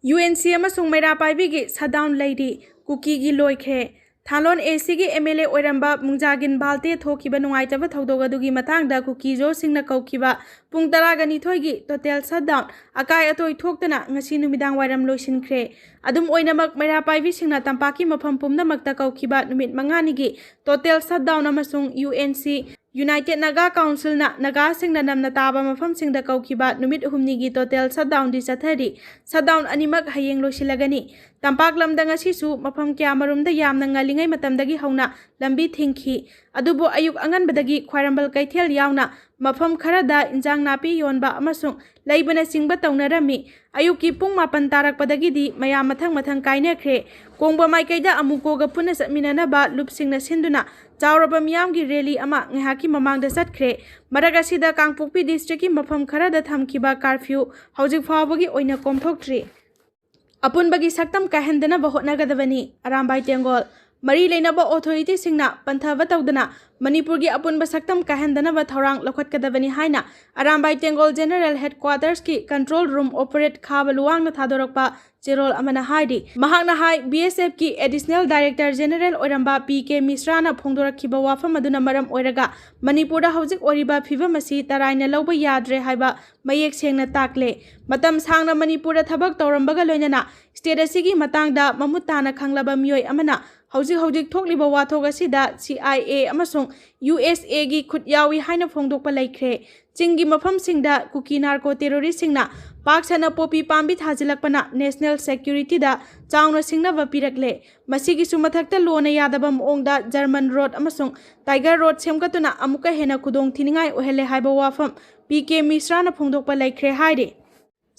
ꯌꯨ ꯑꯦꯟ ꯁꯤ ꯑꯃꯁꯨꯡ ꯃꯩꯔꯥ ꯄꯥꯏꯕꯤꯒꯤ ꯁꯠꯗꯥꯎꯟ ꯂꯩꯔꯤ꯫ ꯀꯨꯀꯤꯒꯤ ꯂꯣꯏꯈ꯭ꯔꯦ꯫ ꯊꯥꯂꯣꯟ ꯑꯦ ꯁꯤꯒꯤ ꯑꯦꯝ ꯑꯦꯜ ꯑꯦ ꯑꯣꯏꯔꯝꯕ ꯃꯨꯡꯖꯥꯒꯤꯟ ꯕꯥꯜꯇꯦ ꯊꯣꯛꯈꯤꯕ ꯅꯨꯡꯉꯥꯏꯇꯕ ꯊꯧꯗꯣꯛ ꯑꯗꯨꯒꯤ ꯃꯇꯥꯡꯗ ꯀꯨꯀꯤ ꯖꯣꯁꯤꯡꯅ ꯀꯧꯈꯤꯕ ꯄꯨꯡ ꯇꯔꯥꯒ ꯅꯤꯊꯣꯏꯒꯤ ꯇꯣꯇꯦꯜ ꯁꯠꯗꯥꯎꯟ ꯑꯀꯥꯏ ꯑꯇꯣꯏ ꯊꯣꯛꯇꯅ ꯉꯁꯤ ꯅꯨꯃꯤꯗꯥꯡ ꯋꯥꯏꯔꯝ ꯂꯣꯏꯁꯤꯟꯈ꯭ꯔꯦ꯫ ꯑꯗꯨꯝ ꯑꯣꯏꯅꯃꯛ, ꯃꯩꯔꯥ ꯄꯥꯏꯕꯤꯁꯤꯡꯅ ꯇꯝꯄꯥꯛꯀꯤ ꯃꯐꯝ ꯄꯨꯝꯅꯃꯛꯇ ꯀꯧꯈꯤꯕ ꯅꯨꯃꯤꯠ ꯃꯉꯥꯅꯤꯒꯤ ꯇꯣꯇꯦꯜ ꯁꯠꯗꯥꯎꯟ ꯑꯃꯁꯨꯡ U N C United Naga Councilꯅ ꯅꯥꯒꯥꯁꯤꯡꯅ ꯅꯝꯅ ꯇꯥꯕ ꯃꯐꯝꯁꯤꯡꯗ ꯀꯧꯈꯤꯕ ꯅꯨꯃꯤꯠ ꯍꯨꯝꯅꯤꯒꯤ total shutdownꯗꯤ ꯆꯠꯊꯔꯤ꯫ Shutdown ꯑꯅꯤꯃꯛ ꯍꯌꯦꯡ ꯂꯣꯏꯁꯤꯜꯂꯒꯅꯤ꯫ ꯇꯝꯄꯥꯛ ꯂꯝꯗ ꯉꯁꯤꯁꯨ ꯃꯐꯝ ꯀꯌꯥꯃꯔꯨꯝꯗ ꯌꯥꯝꯅ ꯉꯜꯂꯤꯉꯩ ꯃꯇꯝꯗꯒꯤ ꯍꯧꯅ ꯂꯝꯕꯤ ꯊꯤꯡꯈꯤ꯫ ꯑꯗꯨꯕꯨ ꯑꯌꯨꯛ ꯑꯉꯟꯕꯗꯒꯤ ꯈ꯭ꯋꯥꯏꯔꯝꯕꯟ ꯀꯩꯊꯦꯜ ꯌꯥꯎꯅ ꯃꯐꯝ ꯈꯔꯗ ꯏꯟꯖꯥꯡ ꯅꯥꯄꯤ ꯌꯣꯟꯕ ꯑꯃꯁꯨꯡ ꯂꯩꯕꯅꯆꯤꯡꯕ ꯇꯧꯅꯔꯝꯃꯤ꯫ ꯑꯌꯨꯛꯀꯤ ꯄꯨꯡ ꯃꯥꯄꯟ ꯇꯥꯔꯛꯄꯗꯒꯤꯗꯤ ꯃꯌꯥꯝ ꯃꯊꯪ ꯃꯊꯪ ꯀꯥꯏꯅꯈ꯭ꯔꯦ꯫ ꯀꯣꯡꯕ ꯃꯥꯏꯀꯩꯗ ꯑꯃꯨꯀꯣꯒ ꯄꯨꯟꯅ ꯆꯠꯃꯤꯟꯅꯅꯕ ꯂꯨꯞꯁꯤꯡꯅ ꯁꯤꯟꯗꯨꯅ ꯆꯥꯎꯔꯕ ꯃꯤꯌꯥꯝꯒꯤ rally ꯑꯃ ꯉꯥꯏꯍꯥꯛꯀꯤ ꯃꯃꯥꯡꯗ ꯆꯠꯈ꯭ꯔꯦ꯫ ꯃꯔꯛ ꯑꯁꯤꯗ ꯀꯥꯡꯄꯣꯛꯄꯤ districtꯀꯤ ꯃꯐꯝ ꯈꯔꯗ ꯊꯝꯈꯤꯕ curfew ꯍꯧꯖꯤꯛ ꯐꯥꯎꯕꯒꯤ ꯑꯣꯏꯅ ꯀꯣꯝꯊꯣꯛꯇ꯭ꯔꯤ꯫ ꯑꯄꯨꯟꯕꯒꯤ ꯁꯛꯇꯝ ꯀꯥꯏꯍꯟꯗꯅꯕ ꯍꯣꯠꯅꯒꯗꯕꯅꯤ꯫ ꯑꯔꯥꯝꯕꯥꯏ ꯇꯦꯡꯒꯣꯜ꯫ ꯃꯔꯤ ꯂꯩꯅꯕ authorityꯁꯤꯡꯅ ꯄꯟꯊꯕ ꯇꯧꯗꯅ ꯃꯅꯤꯄꯨꯔꯒꯤ ꯑꯄꯨꯟꯕ ꯁꯛꯇꯝ ꯀꯥꯏꯍꯟꯗꯅꯕ ꯊꯧꯔꯥꯡ ꯂꯧꯈꯠꯀꯗꯕꯅꯤ ꯍꯥꯏꯅ Arambai ꯇꯦꯡꯒꯣꯜ General Headquartersꯀꯤ control room operate ꯈꯥꯕ ꯂꯨꯋꯥꯡꯅ ꯊꯥꯗꯣꯔꯛꯄ ꯆꯦꯔꯣꯜ ꯑꯃꯅ ꯍꯥꯏꯔꯤ꯫ ꯃꯍꯥꯛꯅ ꯍꯥꯏ, BSFꯀꯤ Additional Director General ꯑꯣꯏꯔꯝꯕ ꯄꯤ ꯀꯦ ꯃꯤꯁ꯭ꯔꯥꯅ ꯐꯣꯡꯗꯣꯔꯛꯈꯤꯕ ꯋꯥꯐꯝ ꯑꯗꯨꯅ ꯃꯔꯝ ꯑꯣꯏꯔꯒ ꯃꯅꯤꯄꯨꯔꯗ ꯍꯧꯖꯤꯛ ꯑꯣꯏꯔꯤꯕ ꯐꯤꯚꯝ ꯑꯁꯤ ꯇꯔꯥꯏꯅ ꯂꯧꯕ ꯌꯥꯗ꯭ꯔꯦ ꯍꯥꯏꯕ ꯃꯌꯦꯛ ꯁꯦꯡꯅ ꯇꯥꯛꯂꯦ꯫ ꯃꯇꯝ ꯁꯥꯡꯅ ꯃꯅꯤꯄꯨꯔꯗ ꯊꯕꯛ ꯇꯧꯔꯝꯕꯒ ꯂꯣꯏꯅꯅ state ꯑꯁꯤꯒꯤ ꯃꯇꯥꯡꯗ ꯃꯃꯨꯠ ꯇꯥꯅ ꯈꯪꯂꯕ ꯃꯤꯑꯣꯏ ꯑꯃꯅ ꯍꯧꯖꯤꯛ ꯍꯧꯖꯤꯛ ꯊꯣꯛꯂꯤꯕ ꯋꯥꯊꯣꯛ ꯑꯁꯤꯗ CIA ꯑꯃꯁꯨꯡ USAꯒꯤ ꯈꯨꯠ ꯌꯥꯎꯏ ꯍꯥꯏꯅ ꯐꯣꯡꯗꯣꯛꯄ ꯂꯩꯈ꯭ꯔꯦ꯫ ꯆꯤꯡꯒꯤ ꯃꯐꯝꯁꯤꯡꯗ ꯀꯨꯀꯤ narco terroristꯁꯤꯡꯅ ꯄꯥꯛ ꯁꯟꯅ ꯄꯣꯄꯤ ꯄꯥꯝꯕꯤ ꯊꯥꯖꯤꯜꯂꯛꯄꯅ national securityꯗ ꯆꯥꯎꯅ ꯁꯤꯡꯅꯕ ꯄꯤꯔꯛꯂꯦ꯫ ꯃꯁꯤꯒꯤꯁꯨ ꯃꯊꯛꯇ ꯂꯣꯅ ꯌꯥꯗꯕ ꯃꯑꯣꯡꯗ German road ꯑꯃꯁꯨꯡ Tiger Road ꯁꯦꯝꯒꯠꯇꯨꯅ ꯑꯃꯨꯛꯀ ꯍꯦꯟꯅ ꯈꯨꯗꯣꯡ ꯊꯤꯅꯤꯡꯉꯥꯏ ꯑꯣꯏꯍꯜꯂꯦ ꯍꯥꯏꯕ ꯋꯥꯐꯝ ꯄꯤ ꯀꯦ ꯃꯤꯁ꯭ꯔꯥꯅ ꯐꯣꯡꯗꯣꯛꯄ ꯂꯩꯈ꯭ꯔꯦ ꯍꯥꯏꯔꯤ꯫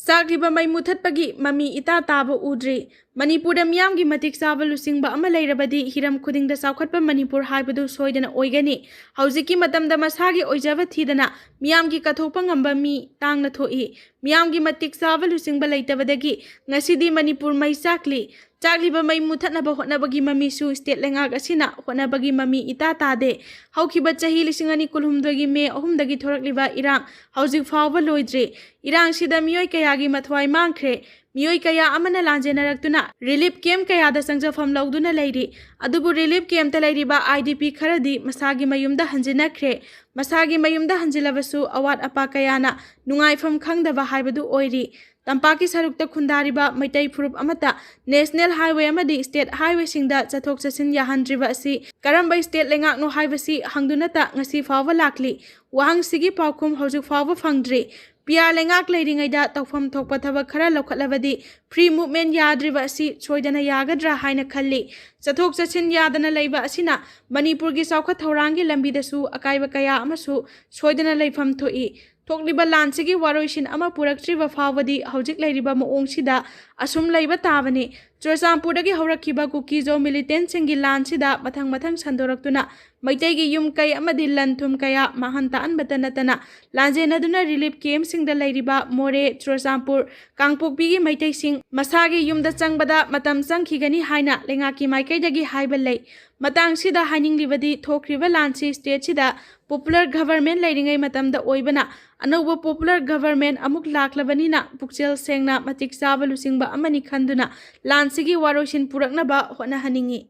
ꯆꯥꯛꯂꯤꯕ ꯃꯩ ꯃꯨꯊꯠꯄꯒꯤ ꯃꯃꯤ ꯏꯇꯥ ꯇꯥꯕ ꯎꯗ꯭ꯔꯤ꯫ ꯃꯅꯤꯄꯨꯔꯗ ꯃꯤꯌꯥꯝꯒꯤ ꯃꯇꯤꯛ ꯆꯥꯕ ꯂꯨꯆꯤꯡꯕ ꯑꯃ ꯂꯩꯔꯕꯗꯤ ꯍꯤꯔꯝ ꯈꯨꯗꯤꯡꯗ ꯆꯥꯎꯈꯠꯄ ꯃꯅꯤꯄꯨꯔ ꯍꯥꯏꯕꯗꯨ ꯁꯣꯏꯗꯅ ꯑꯣꯏꯒꯅꯤ꯫ ꯍꯧꯖꯤꯛꯀꯤ ꯃꯇꯝꯗ ꯃꯁꯥꯒꯤ ꯑꯣꯏꯖꯕ ꯊꯤꯗꯅ ꯃꯤꯌꯥꯝꯒꯤ ꯀꯠꯊꯣꯛꯄ ꯉꯝꯕ ꯃꯤ ꯇꯥꯡꯅ ꯊꯣꯛꯏ꯫ ꯃꯤꯌꯥꯝꯒꯤ ꯃꯇꯤꯛ ꯆꯥꯕ ꯂꯨꯆꯤꯡꯕ ꯂꯩꯇꯕꯗꯒꯤ ꯉꯁꯤꯗꯤ ꯃꯅꯤꯄꯨꯔ ꯃꯩ ꯆꯥꯛꯂꯤ꯫ ꯆꯥꯛꯂꯤꯕ ꯃꯩ ꯃꯨꯊꯠꯅꯕ ꯍꯣꯠꯅꯕꯒꯤ ꯃꯃꯤꯁꯨ state ꯂꯩꯉꯥꯛ ꯑꯁꯤꯅ ꯍꯣꯠꯅꯕꯒꯤ ꯃꯃꯤ ꯏꯇꯥ ꯇꯥꯗꯦ꯫ ꯍꯧꯈꯤꯕ ꯆꯍꯤ ꯂꯤꯁꯤꯡ ꯑꯅꯤ ꯀꯨꯟꯍꯨꯝꯗꯣꯏꯒꯤ May ꯑꯍꯨꯝꯗꯒꯤ ꯊꯣꯔꯛꯂꯤꯕ ꯏꯔꯥꯡ ꯍꯧꯖꯤꯛ ꯐꯥꯎꯕ ꯂꯣꯏꯗ꯭ꯔꯤ꯫ ꯏꯔꯥꯡꯁꯤꯗ ꯃꯤꯑꯣꯏ ꯀꯌꯥꯒꯤ ꯃꯊ꯭ꯋꯥꯏ ꯃꯥꯡꯈ꯭ꯔꯦ꯫ ꯃꯤꯑꯣꯏ ꯀꯌꯥ ꯑꯃꯅ ꯂꯥꯟꯖꯦꯟꯅꯔꯛꯇꯨꯅ relief camp ꯀꯌꯥꯗ ꯆꯪꯖꯐꯝ ꯂꯧꯗꯨꯅ ꯂꯩꯔꯤ꯫ ꯑꯗꯨꯕꯨ relief campꯇ ꯂꯩꯔꯤꯕ IDP ꯈꯔꯗꯤ ꯃꯁꯥꯒꯤ ꯃꯌꯨꯝꯗ ꯍꯟꯖꯤꯟꯅꯈ꯭ꯔꯦ꯫ ꯃꯁꯥꯒꯤ ꯃꯌꯨꯝꯗ ꯍꯟꯖꯤꯜꯂꯕꯁꯨ ꯑꯋꯥꯠ ꯑꯄꯥ ꯀꯌꯥꯅ ꯅꯨꯡꯉꯥꯏꯐꯝ ꯈꯪꯗꯕ ꯍꯥꯏꯕꯗꯨ ꯑꯣꯏꯔꯤ꯫ ꯇꯝꯄꯥꯛꯀꯤ ꯁꯔꯨꯛꯇ ꯈꯨꯟꯗꯥꯔꯤꯕ ꯃꯩꯇꯩ ꯐꯨꯔꯨꯞ ꯑꯃꯠꯇ National Highway ꯑꯃꯗꯤ State Highwayꯁꯤꯡꯗ ꯆꯠꯊꯣꯛ ꯆꯠꯁꯤꯟ ꯌꯥꯍꯟꯗ꯭ꯔꯤꯕ ꯑꯁꯤ ꯀꯔꯝꯕ state ꯂꯩꯉꯥꯛꯅꯣ ꯍꯥꯏꯕꯁꯤ ꯍꯪꯗꯨꯅꯇ ꯉꯁꯤ ꯐꯥꯎꯕ ꯂꯥꯛꯂꯤ꯫ ꯋꯥꯍꯪꯁꯤꯒꯤ ꯄꯥꯎꯈꯨꯝ ꯍꯧꯖꯤꯛ ꯐꯥꯎꯕ ꯐꯪꯗ꯭ꯔꯤ꯫ P R ꯂꯩꯉꯥꯛ ꯂꯩꯔꯤꯉꯩꯗ ꯇꯧꯐꯝ ꯊꯣꯛꯄ ꯊꯕꯛ ꯈꯔ ꯂꯧꯈꯠꯂꯕꯗꯤ free movement ꯌꯥꯗ꯭ꯔꯤꯕ ꯑꯁꯤ ꯁꯣꯏꯗꯅ ꯌꯥꯒꯗ꯭ꯔꯥ ꯍꯥꯏꯅ ꯈꯜꯂꯤ꯫ ꯆꯠꯊꯣꯛ ꯆꯠꯁꯤꯟ ꯌꯥꯗꯅ ꯂꯩꯕ ꯑꯁꯤꯅ ꯃꯅꯤꯄꯨꯔꯒꯤ ꯆꯥꯎꯈꯠ ꯊꯧꯔꯥꯡꯒꯤ ꯂꯝꯕꯤꯗꯁꯨ ꯑꯀꯥꯏꯕ ꯀꯌꯥ ꯑꯃꯁꯨ ꯁꯣꯏꯗꯅ ꯂꯩꯐꯝ ꯊꯣꯛꯏ꯫ ꯊꯣꯛꯂꯤꯕ ꯂꯥꯟꯁꯤꯒꯤ ꯋꯥꯔꯣꯏꯁꯤꯟ ꯑꯃ ꯄꯨꯔꯛꯇ꯭ꯔꯤꯕ ꯐꯥꯎꯕꯗꯤ ꯍꯧꯖꯤꯛ ꯂꯩꯔꯤꯕ ꯃꯑꯣꯡꯁꯤꯗ ꯑꯁꯨꯝ ꯂꯩꯕ ꯇꯥꯕꯅꯤ꯫ ꯆꯨꯔꯆꯥꯟꯄꯨꯔꯗꯒꯤ ꯍꯧꯔꯛꯈꯤꯕ ꯀꯨꯀꯤ-ꯖꯣ militantꯁꯤꯡꯒꯤ ꯂꯥꯟꯁꯤꯗ ꯃꯊꯪ ꯃꯊꯪ ꯁꯟꯗꯣꯔꯛꯇꯨꯅ ꯃꯩꯇꯩꯒꯤ ꯌꯨꯝ ꯀꯩ ꯑꯃꯗꯤ ꯂꯟ ꯊꯨꯝ ꯀꯌꯥ ꯃꯥꯡꯍꯟ ꯇꯥꯛꯍꯟꯕꯇ ꯅꯠꯇꯅ ꯂꯥꯟꯖꯦꯟꯅꯗꯨꯅ relief campꯁꯤꯡꯗ ꯂꯩꯔꯤꯕ ꯃꯣꯔꯦ, ꯆꯨꯔꯆꯥꯟꯄꯨꯔ, ꯀꯥꯡꯄꯣꯛꯄꯤꯒꯤ ꯃꯩꯇꯩꯁꯤꯡ ꯃꯁꯥꯒꯤ ꯌꯨꯝꯗ ꯆꯪꯕꯗ ꯃꯇꯝ ꯆꯪꯈꯤꯒꯅꯤ ꯍꯥꯏꯅ ꯂꯩꯉꯥꯛꯀꯤ ꯃꯥꯏꯀꯩꯗꯒꯤ ꯍꯥꯏꯕ ꯂꯩ꯫ ꯃꯇꯥꯡꯁꯤꯗ ꯍꯥꯏꯅꯤꯡꯂꯤꯕꯗꯤ ꯊꯣꯛꯈ꯭ꯔꯤꯕ ꯂꯥꯟꯁꯤ stateꯁꯤꯗ popular government ꯂꯩꯔꯤꯉꯩ ꯃꯇꯝꯗ ꯑꯣꯏꯕꯅ ꯑꯅꯧꯕ popular government ꯑꯃꯨꯛ ꯂꯥꯛꯂꯕꯅꯤꯅ ꯄꯨꯛꯆꯦꯜ ꯁꯦꯡꯅ ꯃꯇꯤꯛ ꯆꯥꯕ ꯂꯨꯆꯤꯡꯕ ꯑꯃꯅꯤ ꯈꯟꯗꯨꯅ ꯂꯥꯟꯁꯤꯒꯤ ꯋꯥꯔꯣꯏꯁꯤꯟ ꯄꯨꯔꯛꯅꯕ ꯍꯣꯠꯅꯍꯟꯅꯤꯡꯏ꯫